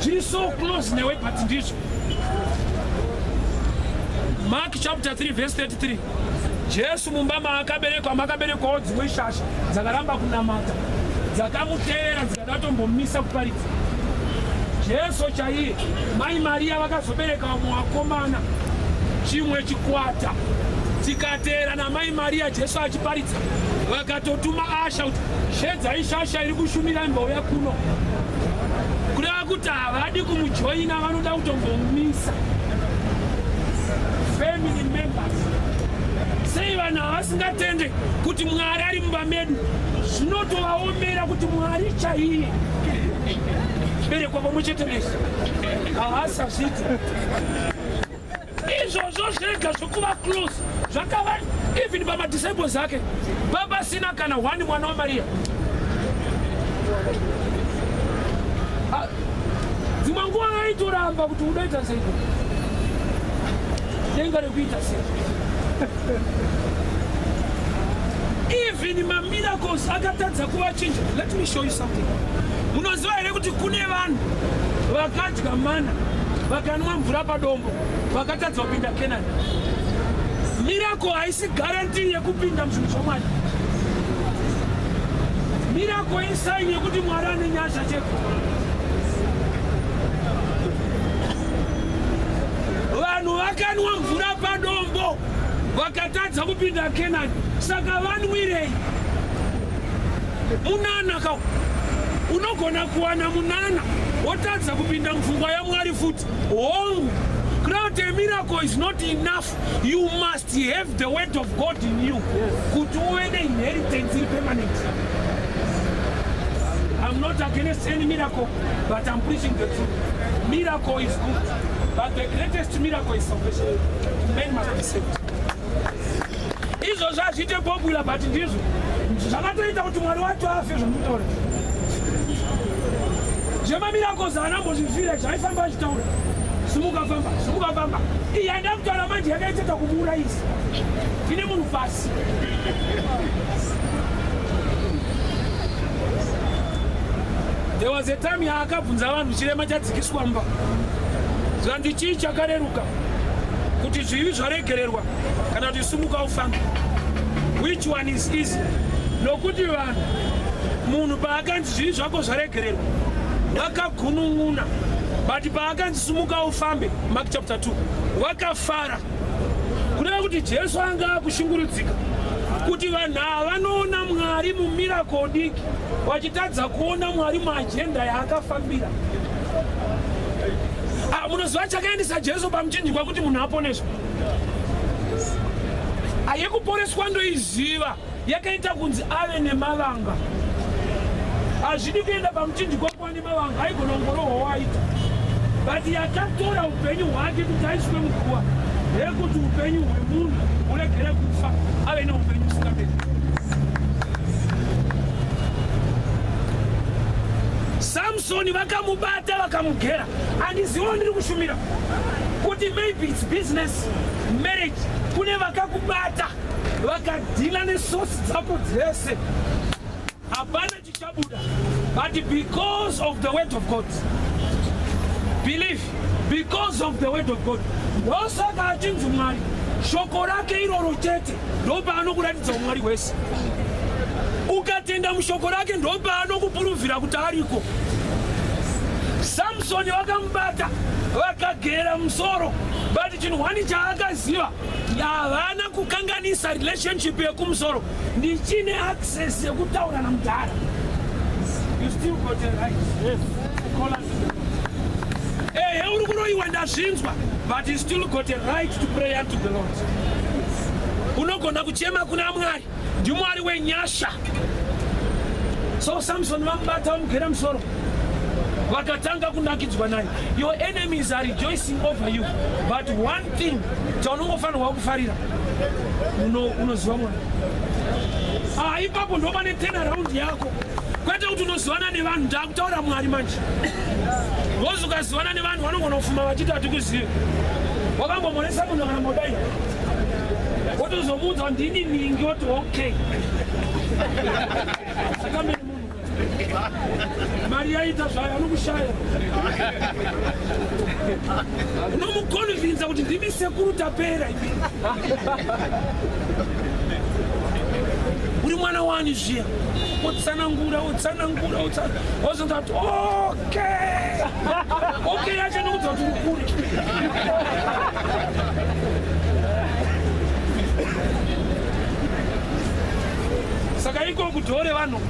zviri so close newe, but ndizvo. Mark chapter 3 verse 33, Jesu mumba maakaberekwa makaberekwawo dzimwe shasha dzakaramba kunamata, dzakamuteera, dzikada tombomisa kuparidza Jesu chaiye. Mai Mariya vakazobereka vamwe vakomana, chimwe chikwata tikateera namai Mariya Jesu achiparidza. Vakatotuma asha kuti shedzai shasha iri kushumira imbouya kuno, kureva kuti havadi kumujoina, vanoda kutombomisa family members. Sei vanhu havasingatende kuti Mwari ari mumba medu? Zvinotovaomera kuti Mwari chaiye. Berekwa pamwe chete nesu. Haasi hazviiti. Izvozvo zvega zvokuva close zvakava even pamadisciples ake papasina kana one mwana waMariya. Dzimwe nguva vaitoramba kuti unoita sei, denga rekuita sei. Even mamiracles akatadza kuvachinja. Let me show you something. Munoziva here kuti kune vanhu vakadya mana, vakanwa mvura padombo, vakatadza kupinda Kenani? Miracle haisi guarantee yekupinda muzvinhu zvaMwari. Miracle isign yekuti Mwari ane nyasha chete. Vanhu vakanwa mvura padombo vakatadza kupinda Kenani, saka vanwirei munana? Ka unogona kuwana munana wotadza kupinda mupfungwa yaMwari futi. Hongu, kuti a miracle is not enough. You must have the word of God in you kuti uve neinheritance iri permanent. I'm not against any miracle, but I'm preaching the truth. Miracle is good, but the greatest miracle is salvation. Men must be saved. Izvozvo hazviite popular, but ndizvo zvakatoita kuti Mwari wacho afe. Zvamutaura zvemamiracles haanambozvifira. Zvaifamba achitaura, simuka famba, simuka famba. Iyi yanda kutaura manje yakaiteta kumuurayisa. Tine munhu pasi. There was a time yaakabvunza vanhu, chirema chadzikiswa mba, zvanzi, chii chakareruka, kuti zvivi zvaregererwa kana kuti simuka ufambe? Which one is easy? Nokuti vanhu, munhu paakanzi zvivi zvako zvaregererwa, vakagunun'una, but paakanzi simuka ufambe, Mark chapter 2, vakafara. Kureva kuti Jesu anga akushungurudzika kuti vanhu ava vanoona Mwari mumiracle diki, vachitadza kuona Mwari muagenda yaakafambira. Ah, munoziva chakaendesa Jesu pamuchinjikwa kuti munhu aponeswa? Ayekuporeswa ndoiziva, yakaita kunzi ave nemavanga. Hazvidi kuenda pamuchinjikwa kuva nemavanga, aigona kungorohwa waita, but yakatora upenyu hwake kuti aiswe muguva yekuti upenyu hwemunhu huregere kufa, ave neupenyu usingaperi. Samsoni vakamubata, vakamugera. Handizivo ndiri kushumira kuti maybe it's business, marriage. Kune vakakubata, vakadeala nesource dzako dzese, hapana chichabuda, but because of the word of God, believe, because of the word of God. Ndosaka achinzi Mwari, shoko rake iroro chete ndopaanokuratidza umwari hwese. Ukatenda mushoko rake, ndopaanokupuruvhira kuti ariko. Samsoni vakamubata, vakagera musoro, but chinhu hwani chaakaziva, havana kukanganisa relationship yekumusoro. Ndichine access yekutaura namudhara. You still got a right, yes. Call us. Ehe, uri kuroyiwa, ndazvinzwa, but you still got a right to pray unto the Lord. Unogona kuchema kuna Mwari, ndiMwari wenyasha. So Samson vamubata, vamugera musoro, vakatanga kunakidzwa naye. Your enemies are rejoicing over you, but one thing chaunongofanirwa kufarira, unoziva Mwari. Ah, ipapo ndo pane turnaround yako, kwete kuti unozivana nevanhu. Ndakutaura Mwari manje. Vozi ukazivana nevanhu, vanogona kufuma vachiti hatikuzivi. Wakambomhoresa munhu akambodai, wotozomuudza ndini ningi, woti okay. Sakamene munhu mari yaita zvayo, anokushaya. Unomuconvinza kuti ndimi sekuru tapera ipi, uri mwana wani zviya, wotsanangura, wotsanangura, wozonza kuti okay yacho nokudza kuti uri kure. Saka iko kudhore vanhu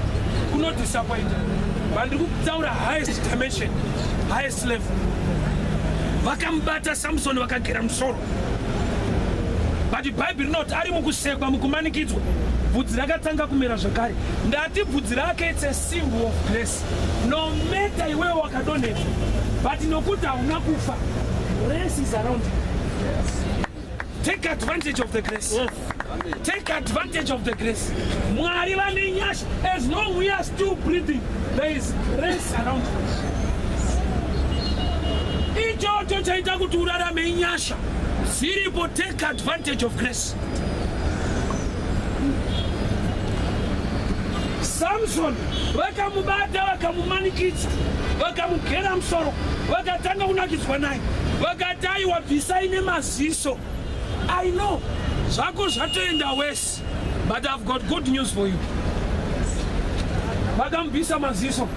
kunodisappointa, but ndiri kutaura highest dimension, highest level. Vakamubata Samsoni, vakagera musoro. But Bhaibheri rinoti ari mukusekwa, mukumanikidzwa, bvudzi rakatanga kumera zvakare. Ndati bvudzi rake, it's a symbol of grace. No matter iwewe wakadonhedzwa, but nokuti hauna kufa, grace is around you. Take advantage of the grace. Yes. Take advantage of the grace. Mwari vane nyasha. As long we are still breathing, there is grace around us. Ichocho chaita kuti urarame inyasha dziripo. Take advantage of grace. Samson vakamubata, vakamumanikidza, vakamugera musoro, vakatanga kunakidzwa naye, vakati, "Aiwa, bvisai nemaziso. I know zvako zvatoenda wese, but I've got good news for you." Vakamubvisa maziso,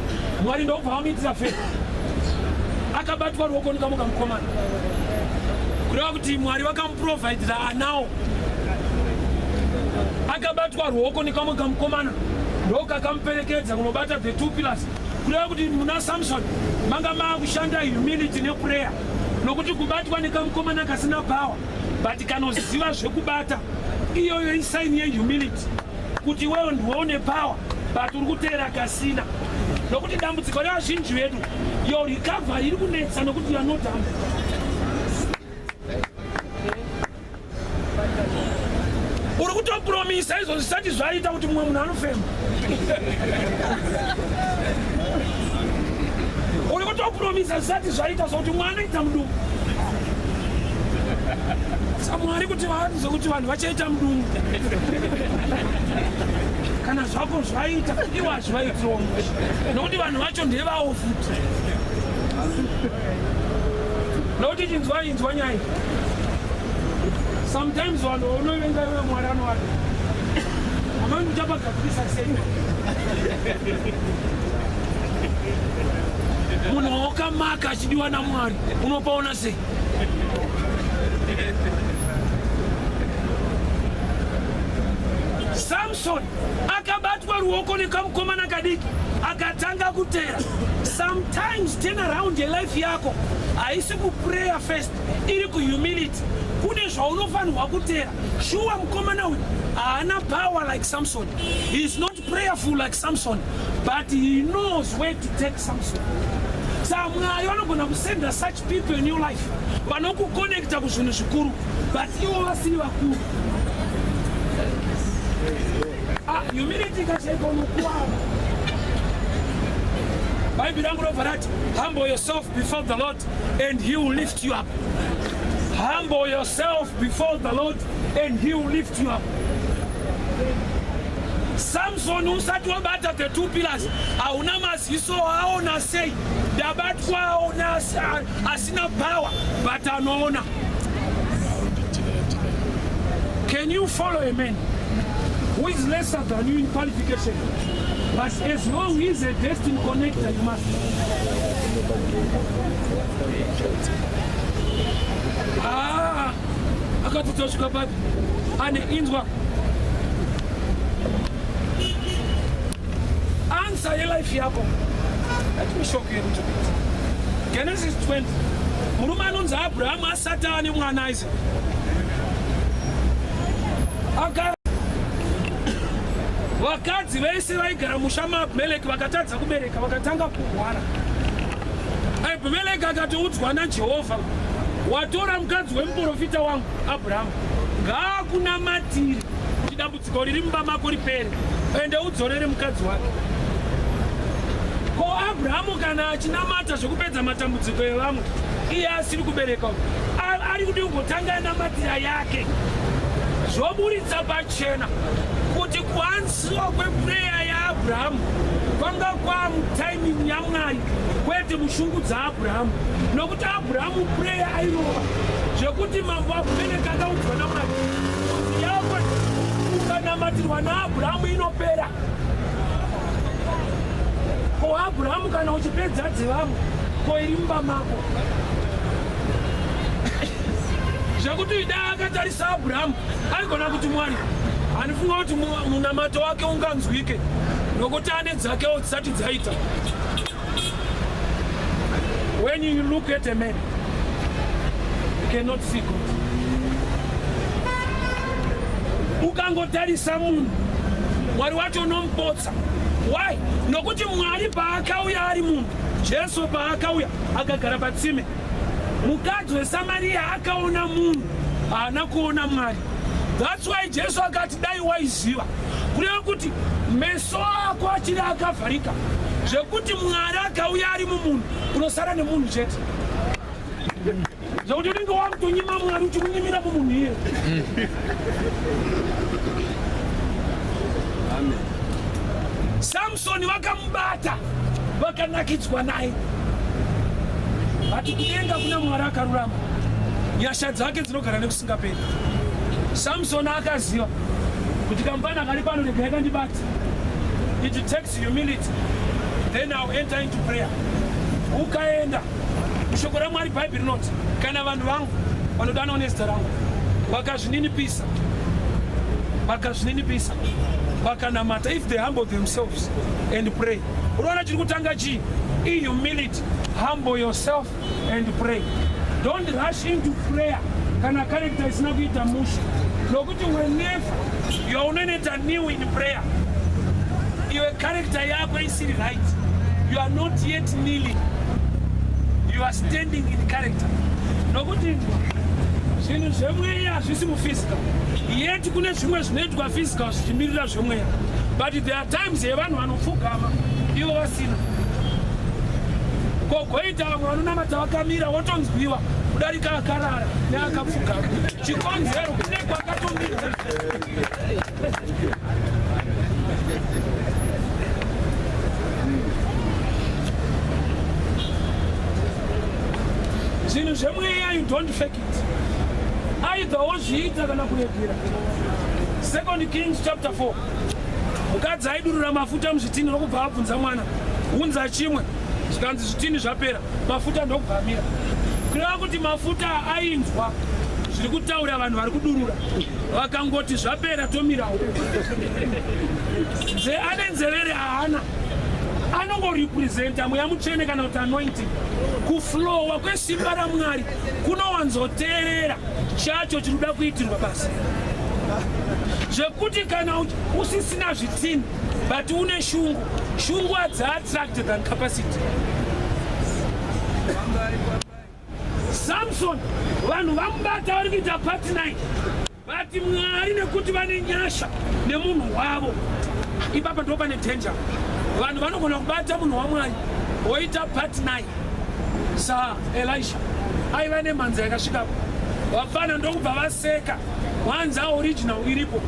Mwari ndobva vamuitira favour. Akabatwa ruoko nekamuka mukomana, kureva kuti Mwari vakamuprovidira anawo. Akabatwa ruoko nekamwe kamukomana, ndokakamuperekedza kunobata the two pillars, kureva kuti muna Samson manga maakushanda humility neprayer, nokuti kubatwa nekamukomana kasina power but kanoziva zvekubata, iyoyo isign yehumility, kuti iwewe ndiwe une power but uri kuteera kasina. Nokuti dambudziko revazhinji vedu, your recovery iri kunetsa nokuti you are not humble. Uri kutopromisa izvo zvisati zvaita kuti mumwe munhu anofema. Uri kutopromisa zvisati zvaita sokuti mumwe anoita mudumbu. SaMwari kuti varatidze kuti vanhu vachaita mudumbu kana zvako zvaita, iwo hazvivaitiromo, nokuti vanhu vacho ndevawo futi. Nokuti chinzwa, inzwa nyaya. Sometimes vanhu vaunovenga iwe, Mwari anovada. Amani uchapagadzirisa sei munhu wawakamaka achidiwa naMwari? Unopaona sei? Samson akabatwa ruoko nekamukomana kadiki, akatanga kutera. Sometimes turn around yelife yako haisi kuprayer first, iri kuhumility. Kune zvaunofanirwa kutera. Shuwa, mukomana uyu haana power like Samson, he is not prayerful like Samson, but he knows where to take Samson. Saka Mwari vanogona kusenda such people in your life, vanokuconnecta kuzvinhu zvikuru, but ivo vasiri vakuru. Ah, humility ikashaika, unokuwara. Bhaibheri rangu robva rati, "Humble yourself before the Lord and he will lift you up." Humble yourself before the Lord and he will lift you up. Samson, usati wabata the two pillars, hauna maziso, aona sei? Ndabatwa, aona asina power but anoona. Can you follow a man who is lesser than you in qualification, but as long he is a destiny connector, you must? Ah, akati tosvika papi ane inzwa answer yelife yako. Let me shock you a little bit. Genesis 20, murume anonzi Abrahamu asati ane mwana Isaac, aka vakadzi vese vaigara musha maAbhimeleki vakatadza kubereka, vakatanga kurwara. Abhimeleki akatoudzwa naJehovha, "Watora mukadzi wemuprofita wangu Abrahamu, ngaakunamatiri kuti dambudziko riri mumba mako ripere, ende udzorere mukadzi wake." Ko Abrahamu kana achinamata zvekupedza matambudziko evamwe, iye asiri kubereka, ari kuti kungotanga anamatira yake, zvoburitsa pachena kuti kuanswerwa kweprayer yaAbrahamu kwanga kwamutiming yaMwari, kwete mushungu dzaAbrahamu. Nokuti Abrahamu prayer airova zvekuti mambo Abhimeleki akaudzwa naMwari kuti yako ukanamatirwa naAbrahamu inopera. Ko Abrahamu kana uchipedza dzevamwe, ko iri mumba mako? Zvekuti dai akatarisa Abrahamu, aigona kuti, "Mwari, handifunga kuti munamato wake unganzwike, nokuti ane dzakewo dzisati dzaita." When you look at a man, you cannot see God. Ukangotarisa munhu, Mwari wacho unomupotsa. Why? Nokuti Mwari paakauya ari munhu, Jesu paakauya akagara patsime, mukadzi weSamariya akaona munhu, haana kuona Mwari. That's why Jesu akati dai waiziva, kureva kuti meso ako achiri akavharika, zvekuti Mwari akauya ari mumunhu, unosara nemunhu chete, zvekuti unenge wakutonyima Mwari uchimunyimira mumunhu iye. Samsoni vakamubata, vakanakidzwa naye, vati kudenga kuna Mwari akarurama, nyasha dzake dzinogara nekusingaperi. Samsoni akaziva kuti kamupana kari pano, regai kandibata. It takes humility, then I'll enter into prayer. Ukaenda mushoko raMwari, Bhaibheri rinoti kana vanhu vangu vanodanwa nezita rangu vakazvininipisa, vakazvininipisa, vakanamata, if they humble themselves and pray. Unoona chiri kutanga chii? Ihumility. Humble yourself and pray. Don't rush into prayer kana character isina kuita mushe, nokuti whenever younonoita new in prayer, iwe character yako isiri right, you are not yet kneeling, you are standing in character. Nokuti zvinhu zvemweya hazvisi muphysical yet. Kune zvimwe zvinoitwa physical zvichimirira zvemweya, but there are times yevanhu vanopfugama ivo vasina kogoita. Vamwe vanonamata vakamira, wotonzwiwa kudarika akarara neakapfugama. Chikonzero, kune kwakatomira. Zvinhu zvemweya, you don't fake it. Either wozviita kana kuregera. Second Kings chapter 4, mukadzi aidurura mafuta muzvitini, nokubva abvunza mwana, "Unza chimwe." Zvikanzi zvitini zvapera mafuta, ndokubva amira. Kureva kuti mafuta ainzwa zviri kutaura vanhu vari kudurura. Vakangoti zvapera, tomirawo. Nze ane nzevere haana, anongorepresenta Mweya Mutsvene kana kuti anointing. Kuflowa kwesimba raMwari kunowanzoteerera chacho chiri kuda kuitirwa basa, zvekuti kana usisina zvitini but une shungu, shungu hadziattract than capacity. Samson, vanhu vamubata, vari kuita party 9, but Mwari nekuti vane nyasha nemunhu wavo. Ipapa ndo pane danger. Vanhu vanogona kubata munhu waMwari woita party 9. SaElisha aiva nemhanza yakasvikapo, vafana ndokubva vaseka, mhanza original iripo.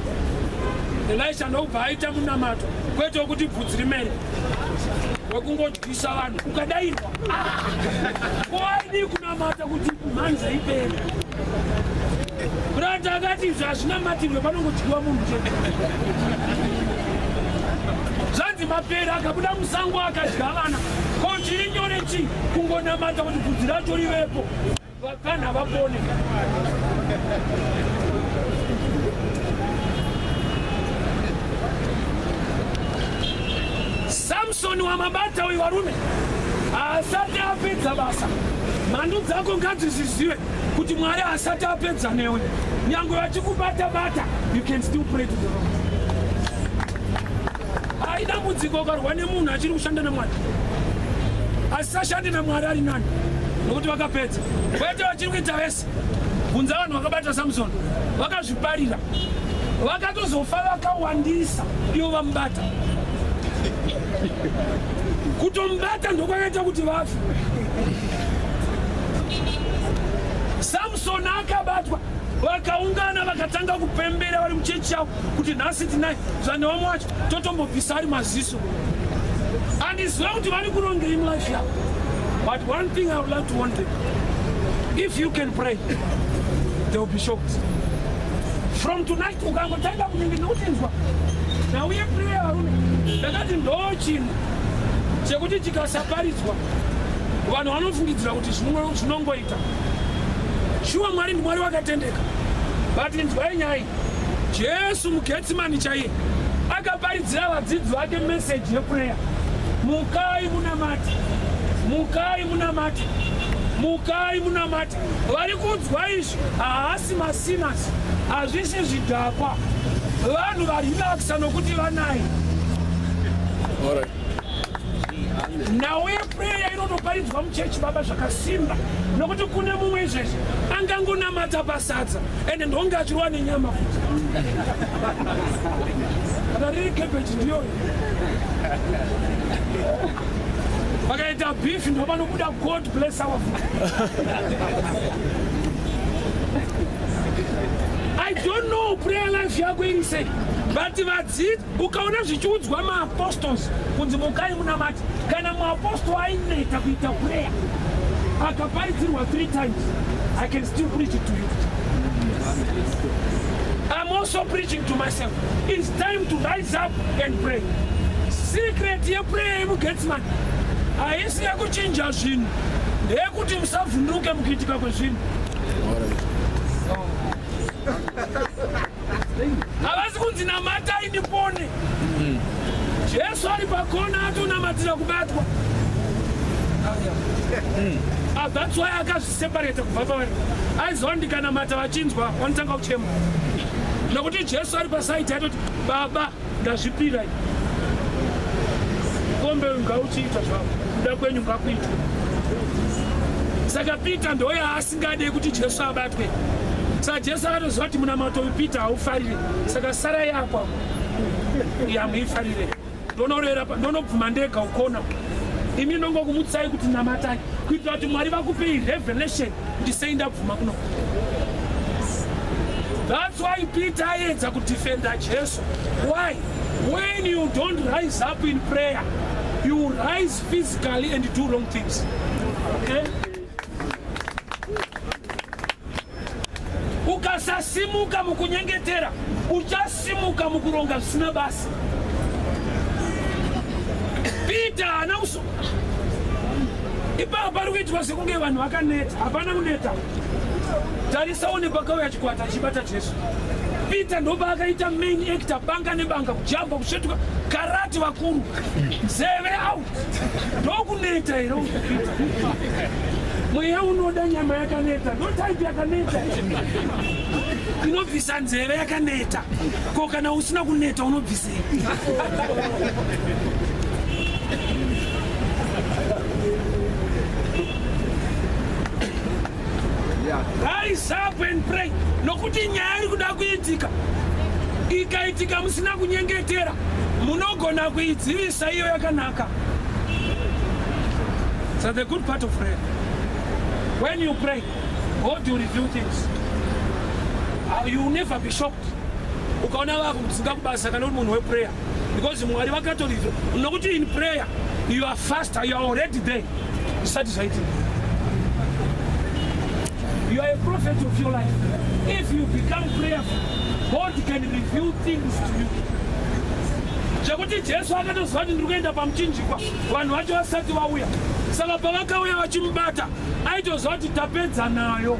Elisha ndokubva aita munamato, kwete wekuti bvudzi rimere, wekungodyisa vanhu. Ukadairwa, ko aidii kunamata kuti mhanza ipere? Kurati akati izvi hazvinamatirwe, panongodyiwa munhu chete. Zvanzi mapere akabuda musango akadya vana. Ko chiri nyore chii? Kungonamata kuti bvudzi racho rivepo, vapfana vapone. Samsoni wamabata uyu, varume, haasati apedza basa. Mhandu dzako ngadzizvizive kuti Mwari haasati apedza newe. Nyange vachikubata bata, you can still pray to the Lord. Hai, dambudziko ukarwa nemunhu achiri kushanda naMwari, asisashandi naMwari ari nani, nokuti vakapedza, kwete vachiri kuita vese. Bvunza vanhu vakabata Samson, vakazviparira, vakatozofa vakawandisa ivo vamubata. Kutomubata ndokwakaita kuti vafe. Samson akabatwa, vakaungana, vakatanga kupembera vari muchechi yavo kuti nhasi tinaye. Zvane vamwe wacho totombobvisa ari maziso. Handiziva kuti vari kurongei mulife yavo, but one thing I would like to warn them: if you can pray, they will be shocked. From tonight ukangotanga kunenge nokutinzwa nauye prayer, varume, ndakati ndo chinhu chekuti chikasaparidzwa, vanhu vanofungidzira kuti zvinongoita. Shuwa, Mwari ndi Mwari wakatendeka, but inzwai nyai. Jesu muGetsimani chaiye akaparidzira vadzidzi vake meseji yeprayer: "Mukai munamati, mukai munamati, mukai munamati." Vari kunzwa izvi haasi masinners, hazvisi zvidhakwa. Vanhu varelaxa nokuti vanaye. Nhau yeprayer inotoparidzwa muchechi baba zvakasimba, nokuti kune mumwe izvezvi angangonamata pasadza ende ndonge achirwa nenyama futi. Kana riri cabbage ndiyoyo, vakaita beef ndopanobuda God bless our food. I don't know prayer life yako iri sei, but vadzidzi ukaona zvichiudzwa maapostles kunzi mukai munamati, kana muapostol aineta kuita prayer akaparidzirwa 3 times, I can still preach it to you. I'm also preaching to myself. It's time to rise up and pray. Secret yeprayer yemuGethsemane haisi yekuchinja zvinhu, ndeyekuti musavhunduke mukuitika kwezvinhu. Havasi kunzi namatai ndipone. Jesu ari pakona atonamatira kubatwa. Ah, that's why akazviseparata kubva pavari. Aiziva ndikanamata vachinzwa vanotanga kuchema, nokuti Jesu ari paside aitoti, "Baba, ndazvipirai, kombe ngauchiita zvavo, kuda kwenyu ngakuitwe." Saka Peter ndoyaasingade kuti Jesu abatwe. Saka Jesu akatoziva kuti munamato uyu Peter haufarire, saka sarai apo yamuifarire, ndonorera, ndonobvuma ndega ukona. Imi ndongokumutsai kuti namatai, kuitira kuti Mwari vakupei revelation kuti sei ndabvuma kuno. That's why Peter aedza kudefenda Jesu. Why? When you don't rise up in prayer, you rise physically and do wrong things, okay? Ukasasimuka mukunyengetera, uchasimuka mukuronga zvisina basa. Peter haana kusu ipapo pari kuitwa sekunge vanhu vakaneta. Hapana kuneta. Tarisaone pakauya chikwata chibata Jesu, Peter ndopaakaita main actor, banga nebanga, kujamba, kusvetuka, karate, vakuru nzeve out. Ndokuneta here? Mweya unoda nyama yakaneta, ndo type yakaneta inobvisa nzeve yakaneta. Ko kana usina kuneta unobvisei? Rise up and pray, nokuti nyaya iri kuda kuitika, ikaitika musina kunyengetera, munogona kuidzivisa iyo yakanaka. So the good part of prayer, when you pray, God will reveal things. You will never be shocked ukaona vakudzinga kubasa kana uri munhu weprayer, because Mwari vakatoreveal, nokuti in prayer you are faster, you are already there zvisati zvaitika. You are a prophet of your life. If you become prayerful, God can reveal things to you, zvekuti Jesu akatoziva kuti ndiri kuenda pamuchinjikwa vanhu vacho vasati vauya. Saka pavakauya vachimubata, aitoziva kuti tapedza nayo.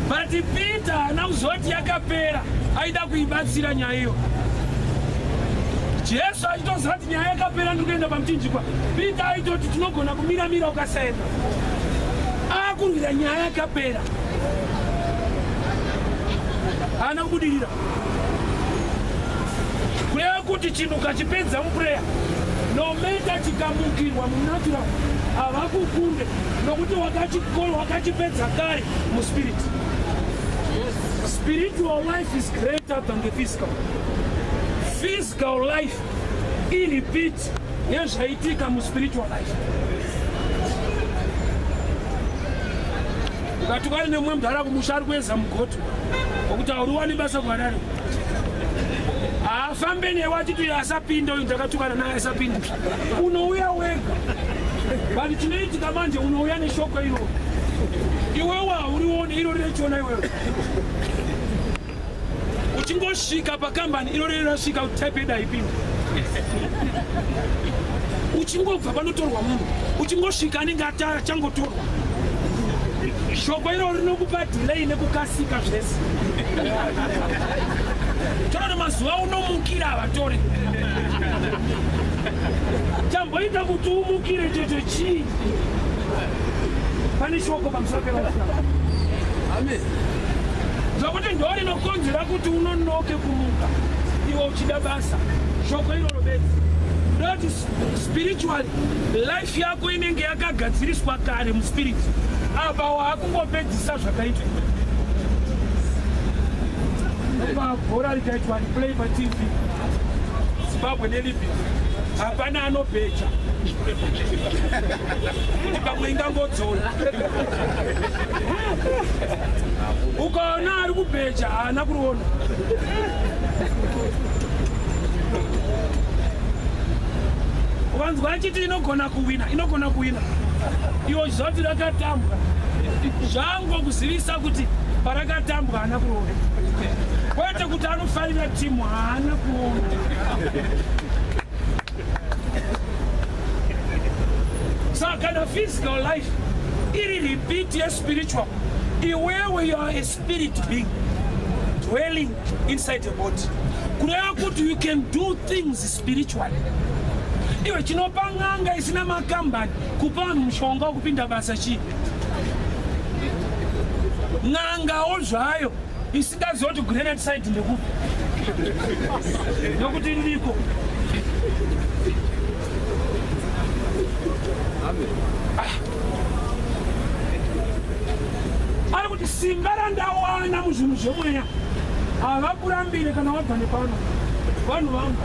But Peter haana kuziva kuti yakapera, aida kuibatsira nyaya iyo. Jesu achitoziva kuti nyaya yakapera, ndiri kuenda pamuchinjikwa, Peter aitoti tinogona kumiramira ukasaenda. Akurwira nyaya yakapera, haana kubudirira. Kureva kuti chinhu ukachipedza muprayer, no matter chikamukirwa munatural, havakukunde, nokuti wakachipedza kare muspirit. Spiritual life is greater than the physical. Physical life irepeat yezvaitika muspiritual life. Ukatukana nemumwe mudhara kumusha ari kueza mugoto wokuti hauriwani basa kuHarare, haafambe newe achiti asapinda uyu, ndakatukana naye, asapinda. Unouya wega, but chinoitika manje, unouya neshoko iroro, iwewe haurioni iro rirechiona iwewe. Uchingosvika pakambani, iro rirasvika kuti type yedu haipindi. Uchingobva panotorwa munhu, uchingosvika anenge achangotorwa. Shoko iro rinokupa delay nekukasika zvese. Torano mazuva unomukira havatore. Chamboita kuti umukire chocho chii? Pane shoko pamusoro pevanhu. Amen. Zvokuti ndo rinokonzera kuti unonoke kumuka iwe uchida basa. Shoko iroro bedzi. Ndoti spiritually life yako inenge yakagadziriswa kare muspirit. Apa waakungopedzisa zvakaitwa. Bhora rikaitwa replay paTV. Zimbabwe neLibya. Hapana anobheja. Kuti pamwe ingangodzora. Ukaona ari kubheja haana kuriona. Ukanzwa achiti inogona kuwina, inogona kuwina. Iwo zvati rakatambwa. Zvangokuzivisa kuti parakatambwa haana kuroona. Kwete kuti anofarira timu haana kuona. Saka kana physical life iri repeat yespiritual, iwewe you are a spirit being dwelling inside a body. Kureva kuti you can do things spiritually. Iwe chinopa n'anga isina makambani kupa vanhu mushonga wekupinda basa chii? N'angawo zvayo isingaziva kuti granite side ndekupi nokuti ririko. Ari kuti simba randawana muzvinhu zvemweya havakurambire kana wabva nepano vanhu vangu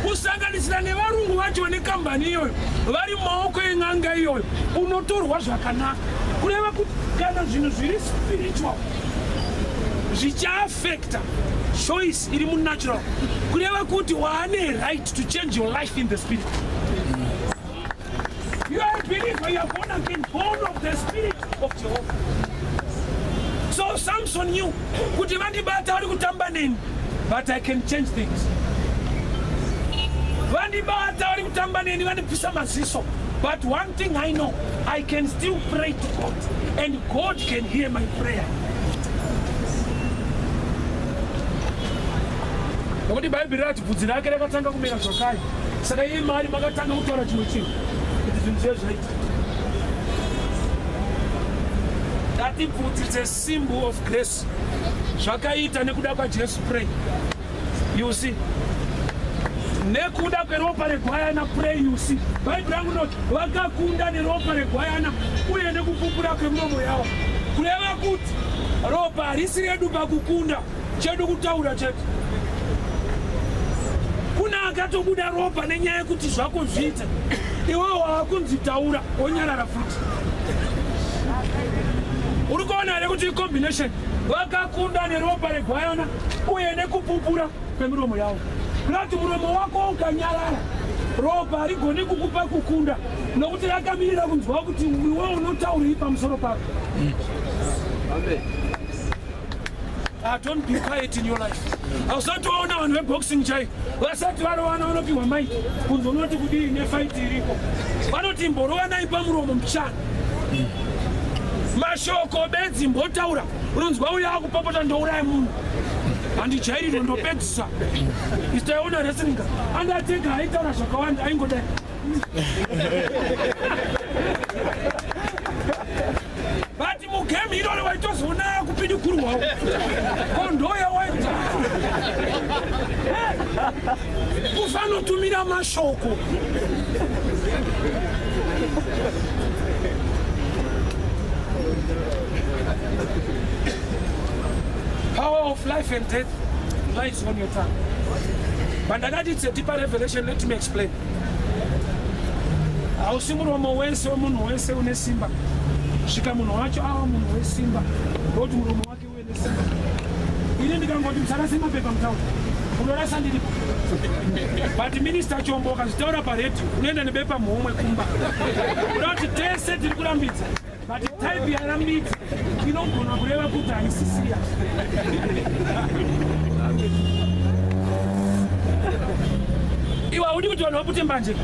kusanganisira nevarungu vacho vane kambani iyoyo vari mumaoko en'anga iyoyo unotorwa zvakanaka. Kureva kuti kana zvinhu zviri spiritual zvichiafecta choice iri munatural, kureva kuti waane right to change your life in the spirit. You are a believer, you are born again, born of the spirit of Jehovah. So Samson knew kuti vandibata vari kutamba neni, but I can change things. Vandibata vari kutamba neni, vandipisa maziso, but one thing I know, I can still pray to God and God can hear my prayer. Nokuti Bhaibheri rati bvudzi rake rakatanga kumera zvakare. Saka iye mari makatanga kutaura chimwe chinhu kuti zvinhu zviye zvaita. Tati bvudzi it's a symbol of grace. Zvakaita nekuda kwaJesu pray. You see. Nekuda kweropa regwayana pray you see. Bhaibheri rangu rinoti vakakunda neropa regwayana uye nekupupura kwemiromo yavo. Kureva kuti ropa harisi redu pakukunda, chedu kutaura chete. Kuna akatobuda ropa nenyaya yekuti zvako zviite, iwe waakunzi taura wonyarara futi. Uri kuona here kuti icombination? Vakakunda neropa regwayana uye nekupupura kwemiromo yavo. Kurati muromo wako ukanyarara, ropa harigoni kukupa kukunda, nokuti rakamirira kunzwa kuti iwe unotaurei pamusoro pako. Amen. Don't be quiet in your life. Hausati waona vanhu veboxing chai vasati varovana vanopiwa mic kunzi unoti kudii nefight iriko, vanoti imborovanai pamuromo muchana mashoko bedzi mbotaura, unonzwa uyo akupopota ndouraya munhu handijairirwe ndopedzisa. Istaiona wrestling Undertaker aitaura zvakawanda aingodai. But mugame iroro waitozoona kupidikurwawo kondoya waita kufanotumira mashoko. Power of life and death lies on your tongue. But ndakati it's a deeper revelation, let me explain. Hausi muromo wese wemunhu wese une simba. Svika munhu wacho ava munhu wesimba, ndokuti muromo wake uve nesimba. Ini ndikangoti musarase mapepa mutauri, unorasa ndiripo. But Minister Chombo akazvitaura paredhiyo, unoenda nebepa muhomwe kumba. Kuda kuti tese tiri kurambidza, but type yarambidza inogona kureva kuti haisi serious. Iwe haudi kuti vanhu vapute mbanje,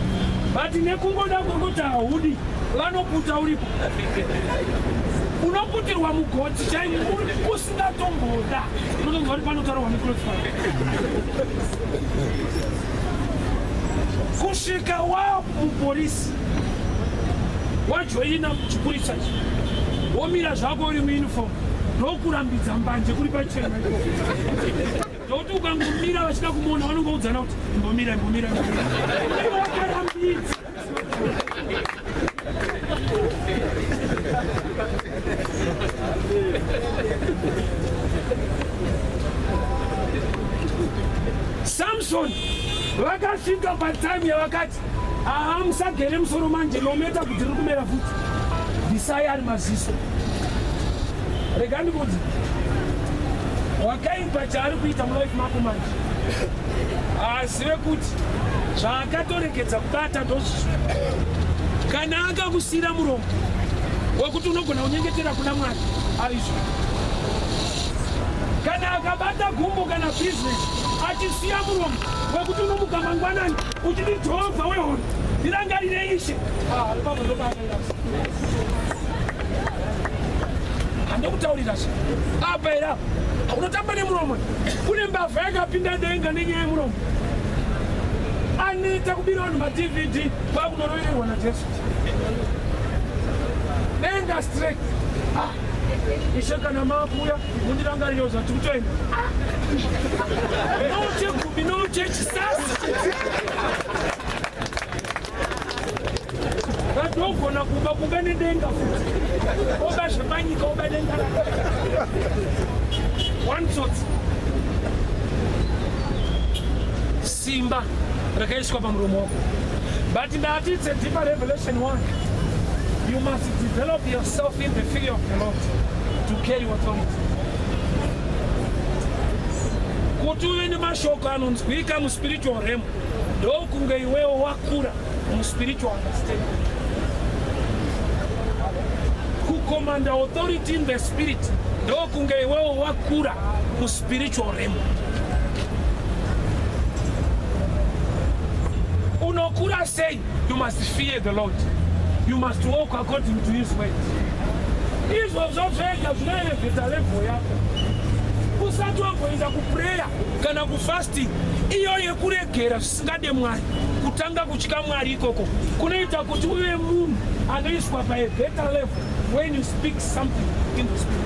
but nekungoda kwekuti haudi, vanoputa uripo. Unoputirwa mugotsi chaimo usingatomboda, unotonzwa kuti panotaurwa neclose kusvika wa mupolisi. Wajoina chipurisa ichi, womira zvako uri muuniform, ndokurambidza mbanje kuri pachena ikoko. Ndokuti ukangomira vachida kumuona vanongoudzana kuti imbomira, imbomira, imbomira. Iwe wakarambidza. Samson vakasvika patime yavakati aha, musagere musoro manje, nometa kuti riri kumera futi, bvisai ari maziso. Rega ndikudzi, wakaipa chaari kuita mulife mako manje, azive kuti zvaakatoregedza kubata ndozvizvo. Kana akakusiyira muromo wekuti unogona kunyengetera kuna Mwari, aizvo. Kana akabata gumbo kana business, achisiya muromo wekuti unomuka mangwanani uchiti Jehovha wehondo ndirangarire Ishe, ipapo ndopaakaira. Handokutaurira zve apa here apa, unotamba nemuromo. Kune mbavha yakapinda denga nenyaya yemuromo, aneta kubira vanhu maDVD, kwakunorovererwa naJesu denga straight. Ah, Ishe, kana makuya mundirangariro zvati kutoenda no chegumi, no chechisasi, vadogona kuba kuba nedenga futi, oba zvepanyika, oba denga one tsotsi. Simba rakaiswa pamuromo wako, but ndati it's a deeper revelation. One, you must develop yourself in the fear of the Lord to carry authority, kuti uve nemashoko anonzwika muspiritual realm, ndokunge iwewo wakura muspiritual understanding. Kucommanda authority in the spirit, ndokunge iwewo wakura muspiritual realm. Unokura sei? You must fear the Lord, you must walk according to his word. Izvozvo zvega zvinoelevheta level yako usati wamboenda kuprayer kana kufasting iyo yekuregera zvisingade Mwari. Kutanga kutya Mwari ikoko kunoita kuti uve munhu anoiswa pa a better level when you speak something in the spirit.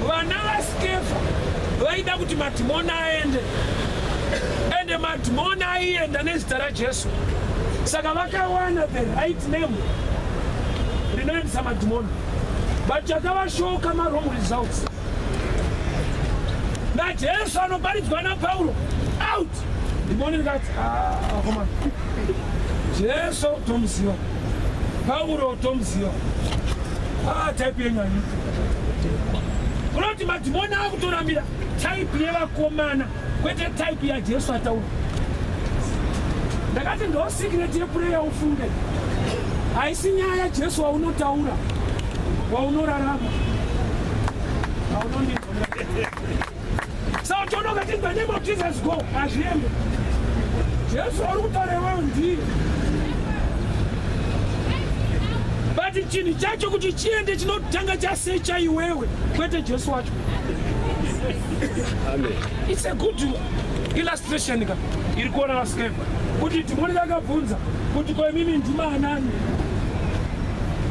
Vana vaSkefa vaida kuti madhimoni aende, ende madhimoni aienda nezita raJesu, saka vakawana the right name rinoendesa madhimoni, but chakavashoka mawrong results. NaJesu anoparidzwa naPauro, out dhimoni rikati, "Ah, Jesu tomuziva, Pauro tomuziva, ah, type yenyu haiti." Kunoti madhimoni akutorambira type yevakomana, kwete type yaJesu ataura. Ndakati ndo secret yeprayer, ufunge haisi nyaya yaJesu waunotaura, waunorarama, aunondinzwa. Saka uchiona ukati, "In the name of Jesus, go," hazviende. Jesu uri kutaura iweyo ndiye, but chinhu chacho kuti chiende chinotanga chasecha iwewe, kwete Jesu wacho. It's a good illustration ka iri kuona vaSkefa kuti dhimoni rakabvunza kuti, "Ko imimi ndimaanani?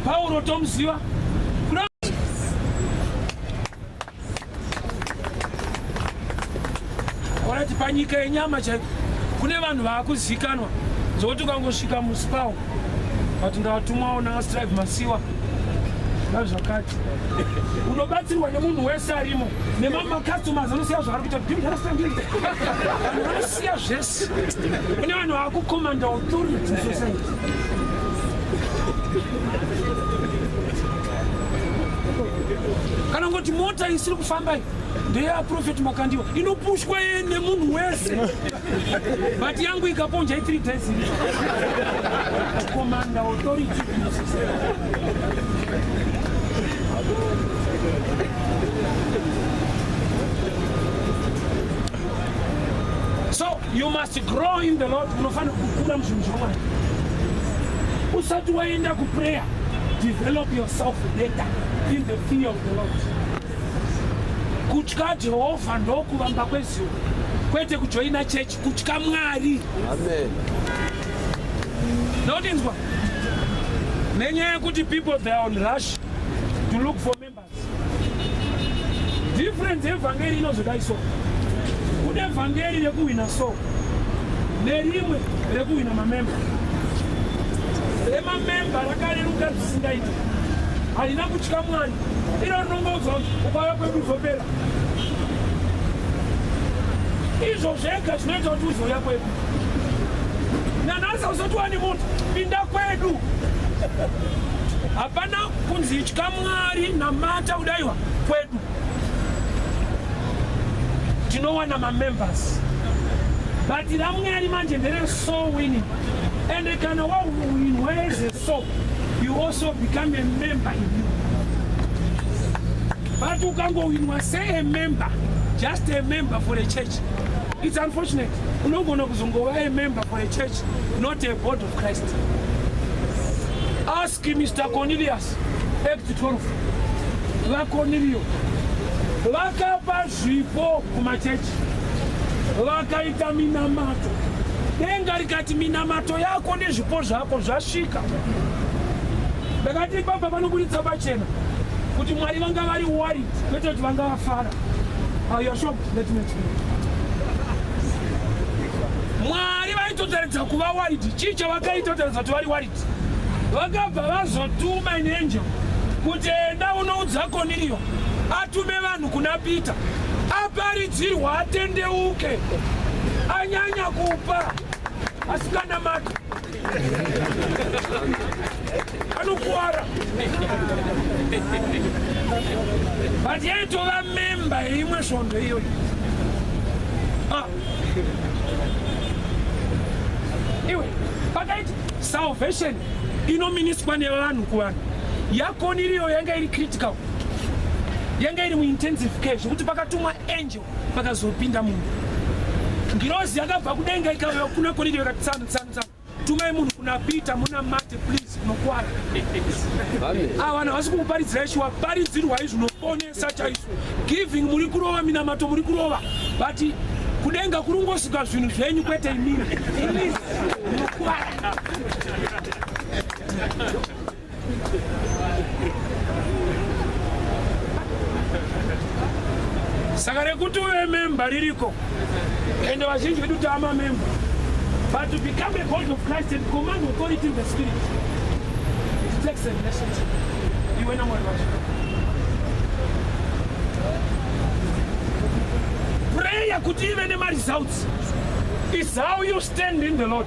Pauro tomuziva." Orati panyika yenyama chaiko kune vanhu vaakuzikanwa zvokuti ukangosvika muSpar vati, "Ndatumwawo naStrive Masiyiwa," nazvakati unobatsirwa nemunhu wese arimo, nemamacustomers anosiya zvaari kuita, vanhu vanosiya zvese. Kune vanhu vaakucommanda authority society. Kana ngoti mota isiri kufamba iyi ndeyaProphet Makandiwa, inopushwa nemunhu wese, but yangu ikaponja i3 days. Command authority. So you must grow in the Lord. Unofanira kukura muzvinhu zvaMwari usati waenda kuprayer. Develop yourself better in the fear of the Lord. Kutya Jehovha ndokuvamba kwezivo, kwete kujoina chechi. Kutya Mwari. Notinzwa Nenyaya yekuti people they are on rush to look for members. Difference yevhangeri inozodai so. Kune vhangeri rekuhwina so nerimwe rekuhwina mamemba. Remamemba rakareruka zvisingaiti, harina kutya Mwari. Iro rinongoudzwa kuti ukauya kwedu uzopera. Izvo zvega zvinoita kuti uzouya kwedu. Nanhasi hausati wani munhu pinda kwedu. Hapana kunzi itya Mwari, namata, kudaiwa kwedu. Tinowana mamembers. But raMwari manje ndere soul winning. And kana wawinwa as a soul, you also become a member in you. But ukangowinwa say a member, just a member for a church, it's unfortunate. Unogona kuzongova a member for a church, not a body of Christ. Ask Mr. Cornelius, Act 12. VaCornelio vakapa zvipo kumachechi, vakaita minamato. Denga rikati minamato yako nezvipo zvako zvasvika. Ndakati baba vanoburitsa pachena kuti Mwari vanga vari worried, kwete kuti vanga vafara. You are shocked, let me explain. Mwari vaitotaridza kuva worried. Chii chavakaita kutaridza kuti vari worried? Vakabva vazotuma an angel kuti enda unoudza Cornelio atume vanhu kuna Peter, aparidzirwa, atendeuke. Anyanya kupa asikanamata anokuwara, but yaitova memba yeimwe svondo iyoyo. Ah. Iwe pakaiti salvation inoministwa nevanhu kuvanhu. YaKoniriyo yanga iri critical, yanga iri muintensive care, zvekuti pakatumwa angel pakazopinda munhu. Ngirozi yakabva kudenga ikauya kuna Koniriyo ikati, "Tsano, tsano, tsano, tumai munhu kuna Peter, munamate please, unokwara." Ava vanhu havasi kumuparidzirai shuwa, paridzirwai zvinoponesa chaizvo. Giving muri kurova, minamato muri kurova, but kudenga kuri kungosvika zvinhu zvenyu, kwete imini. Please, munokwara. Saka rekuti uve memba ririko, ende vazhinji vedu taama memba, but to become a body of Christ and command authority in the spirit, it takes a relationship iwe naMwari vacho. Prayer kuti ive nemaresults is how you stand in the Lord.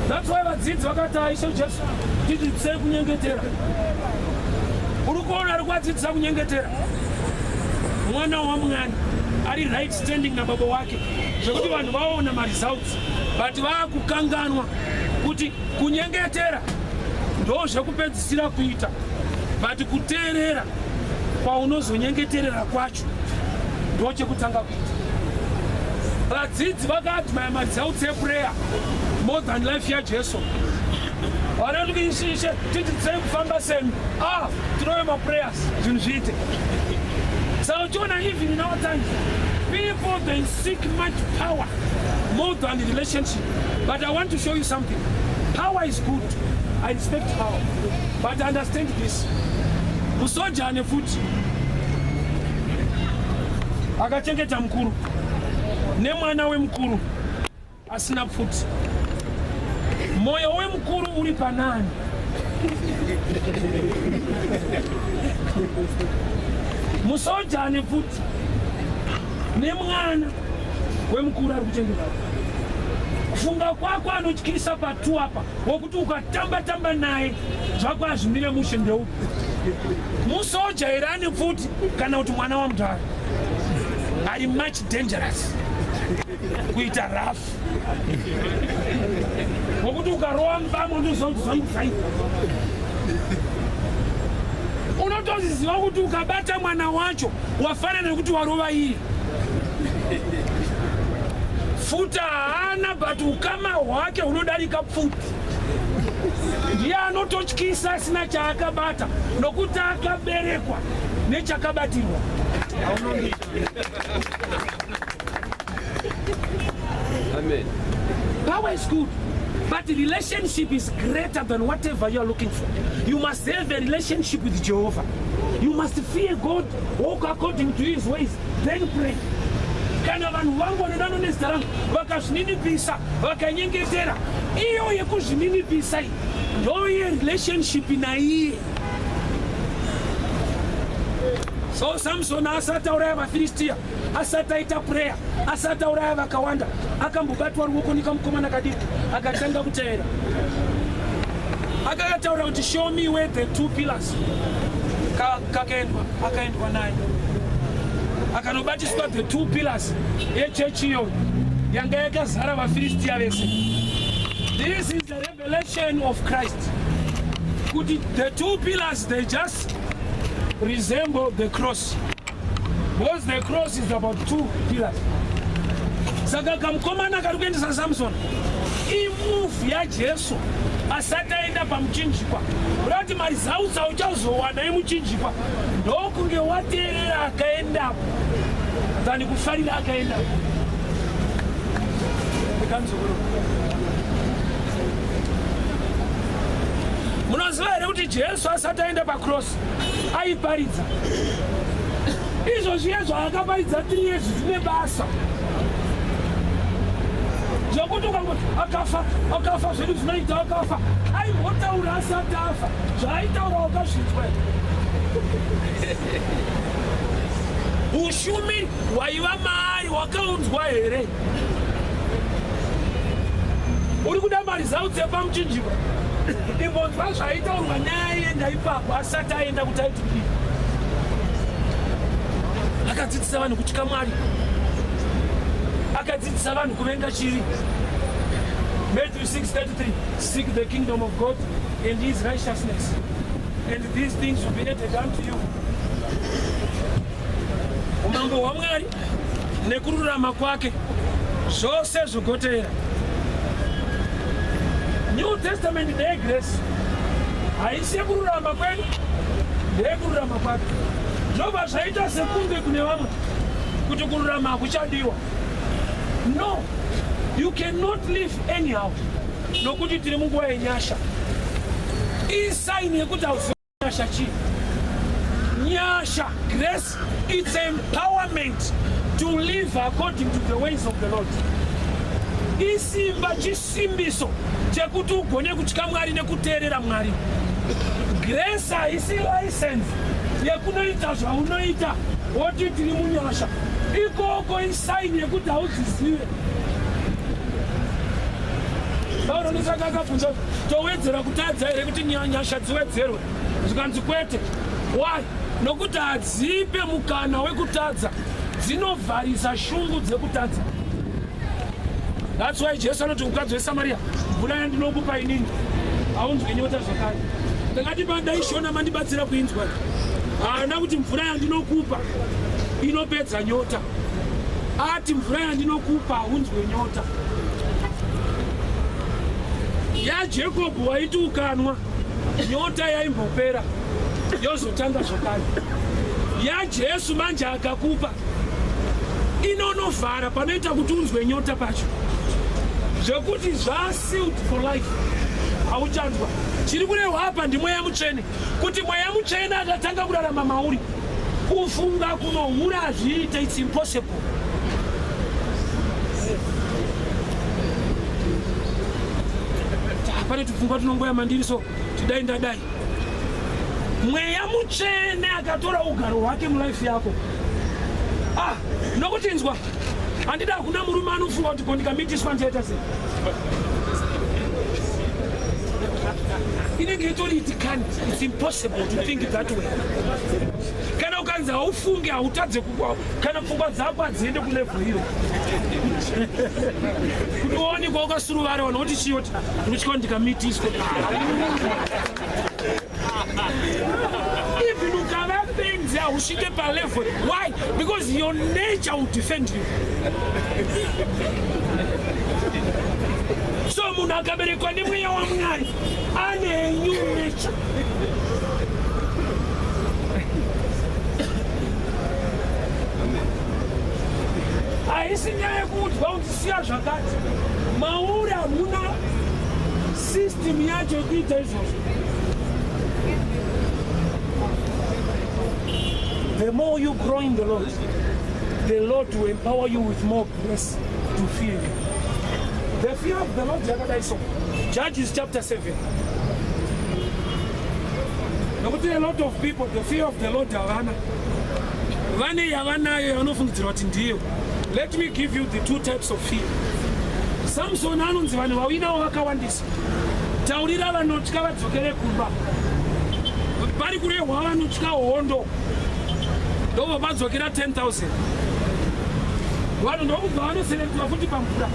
That's why vadzidzi vakati, "Aishe Jesu, tidzidzisei kunyengetera." Uri kuona ari kuvadzidzisa kunyengetera mwana wamwani ari right standing nababa wake, zvekuti vanhu vaona maresults, but vaakukanganwa kuti kunyengetera ndo zvekupedzisira kuita, but kuteerera kwaunozonyengeterera kwacho ndo chekutanga kuita. Vadzidzi vakaadmire maresults eprayer more than life yaJesu. Vanoti, "Ishe, tidzidzisei kufamba semi." Ah, tinove maprayers, zvinhu zviite. Saka uchiona, even in our times, people, they seek much power more than relationship. But I want to show you something. Power is good, I respect power, but understand this: musoja ane futi akachengeta mukuru nemwana wemukuru asina pfuti, mwoyo wemukuru uri panani? Musoja ane pfuti nemwana wemukuru ari kuchengeta, kufunga kwako anotyisa patu apa wokuti ukatamba tamba naye zvako hazvimire mushe ndeupi? Musoja here ane pfuti kana kuti mwana wamudhara ari much dangerous kuita rafu wokuti ukarova mubamo ndozoti zvangu zvaipa? Unotoziziva kuti ukabata mwana wacho wafanana nekuti warova iye. Futa haana, but ukama hwake hunodarika pfuti. Ndiye anototyisa asina chaakabata, nokuti akaberekwa nechakabatirwa. Amen. Power is good. But relationship is greater than whatever you are looking for. You must have a relationship with Jehovah. You must fear God, walk according to his ways, then pray. Kana vanhu vangu vanodanwa nezita rangu vakazvininipisa vakanyengetera, iyo yekuzvininipisa iyi ndoyerelationship naiye. So Samson asati auraya vaFiristia, asati aita prayer, asati auraya vakawanda, akambobatwa ruoko nekamukomana kadiki akatanga kutevera. Akakataura kuti show me where the two pillars. Kakaendwa, akaendwa naye. Akanobatiswa the two pillars yechechi iyoyo yanga yakazara vaFiristia vese. This is the revelation of Christ. Kuti the two pillars, they just resemble the cross. Because the cross is about two pillars. Saka kamukomana kari kuendesa Samson imove yaJesu asati aenda pamuchinjikwa. Kurati maresults auchazowana emuchinjikwa ndokunge wateerera akaendapo than kufarira akaendapo. Munoziva here kuti Jesu asati aenda pacross aiparidza? Izvo zviye zvaakaparidza 3 years zvine basa zvekuti ukangoti akafa akafa zvedu zvinoita akafa, aimbotaura asati afa. Zvaaitaura wakazvinzwa? Ushumiri hwaiva maari wakaunzwa here? Uri kuda maresults epamuchinjikwa, imbonzwa zvaitaurwa neaienda ipapo asati aenda kuti aiti kudii. Akadzidzisa vanhu kutya Mwari, akadzidzisa vanhu kuvenga chivi. Matthew 6:33, seek the kingdom of God and his righteousness, and these things will be added unto you. Umambo hwaMwari nekururama kwake, zvose zvigotera. New Testament ndeyegrace, haisi yekururama kwedu, ndeyekururama kwake. Zvobva zvaita sekunge kune vamwe kuti kururama hakuchadiwa. No, you cannot live anyhow nokuti tiri munguva yenyasha. Isign yekuti hauzivi nyasha chii. Nyasha, grace, it's empowerment to live according to the ways of the Lord. Isimba, chisimbiso chekuti ugone kutya Mwari nekuteerera Mwari. Grace haisi license yekunoita zvaunoita woti tiri munyasha. Ikoko isign yekuti haudzizive. Pauro ndosaka akabvunza, towedzera kutadza here kuti nyasha dziwedzerwe? Zvikanzi kwete. Why? Nokuti hadzipe mukana wekutadza, dzinovharisa shungu dzekutadza. That's why Jesu anoti mukadzi weSamaria, mvura yandinokupa inini haunzwi nyota zvakare. Ndakati padai Shona mandibatsira kuinzwa. Haana kuti mvura yandinokupa inopedza nyota, ati mvura yandinokupa haunzwe nyota. YaJacob waiti ukanwa nyota yaimbopera yozotanga zvakare. YaJesu manje akakupa inonovhara panoita kuti unzwe nyota pacho, zvekuti zvasealed for life, hauchanzwa. Chiri kurehwa apa ndimweya mutsvene, kuti mweya mutsvene akatanga kurarama mauri, kufunga kunohura hazviite, it's impossible. Pane tupfungwa tunongoya mandiri, so tidai ndadai. Mweya mutsvene akatora ugaro hwake mulife yako, ah, nokuti inzwa, handida hakuna murume anofunga kuti ko ndikamitiswa ndichaita sei. Inenge itori, it can't, it's impossible to think that way. Kana ukanzi haufunge, hautadze kana pfungwa dzako hadziende kulevel iro kuti uonekwa ukasuruvara, vanhu voti chiyoti ndinotya ndikamitiswa. Even ukava benzi hausvike palevel. Why? Because your nature will defend you. So munhu akaberekwa nemweya waMwari ane new nature. Haisi nyaya yekuudzwa kuti siya zvakati, mauri hamuna. System yacho yekuita izvozvo. The more you grow in the Lord, the Lord will empower you with more grace to fear him. The fear of the Lord yakadai so. Judges chapter 7. Nokuti a lot of people, the fear of the Lord havana. Vane yavanayo yavanofungidzira kuti ndiyo. Let me give you the two types of fear. Samson anonzi vanhu vauinawo vakawandisa. Taurira vanotya vadzokere kumba. Pari kurehwa vanotya hondo. Ndobva vadzokera 10,000. Vanhu ndokubva vanoselectwa futi pamvura.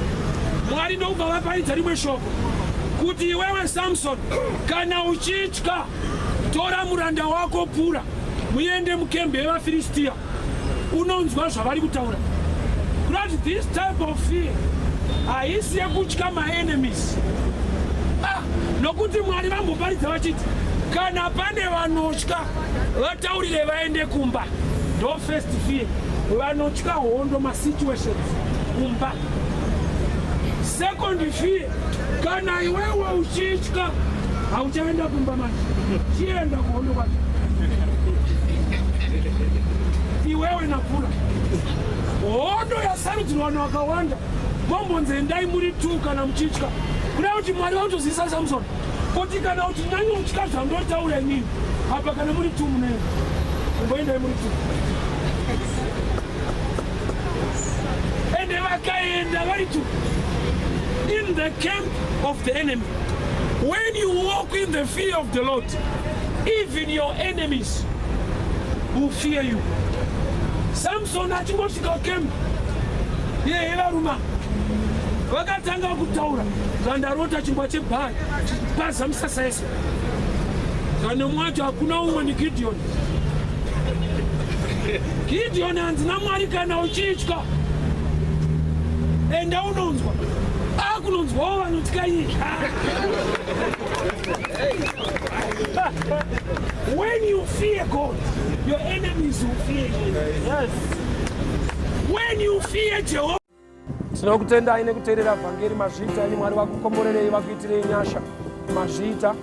Mwari ndokubva vaparidza rimwe shoko kuti iwewe Samson kana uchitya tora muranda wako Pura muende mukembe yevaFiristia unonzwa zvavari kutaura. Kurati this type of fear haisi yekutya maenemies. Ah, nokuti Mwari vamboparidza vachiti kana pane vanotya vataurire vaende kumba. Ndo first fear, vanotya hondo, masituations kumba. Second fear, kana iwewe uchitya hauchaenda kumba manje, chienda kuhondo kwacho iwewe napura. Hondo yasarudzirwa vanhu vakawanda, mombonzi endai muri 2 kana muchitya. Kuda kuti Mwari vanotozivisa Samson kuti kana uchinyanyotya zvandotaura inini apa, kana muri 2 munoenda, kumboendai muri 2. Ende vakaenda vari 2 in the camp of the enemy. When you walk in the fear of the Lord, even your enemies will fear you. Samson achingosvika camp yevaruma vakatanga kutaura zvandarota, chingwa chebhari chipaza musasa yese. Zvane mwacho hakuna umwe ni Gideon. Gideon hanzi naMwari kana uchitya enda unonzwa. Akunonzwawo vanotya iye. When you fear God, your enemies will fear you. Yes. When you fear Jehovah. Tinokutendai nekuteerera vhangeri. Mazviita ini. Mwari vakukomborerei, vakuitirei nyasha. Mazviita.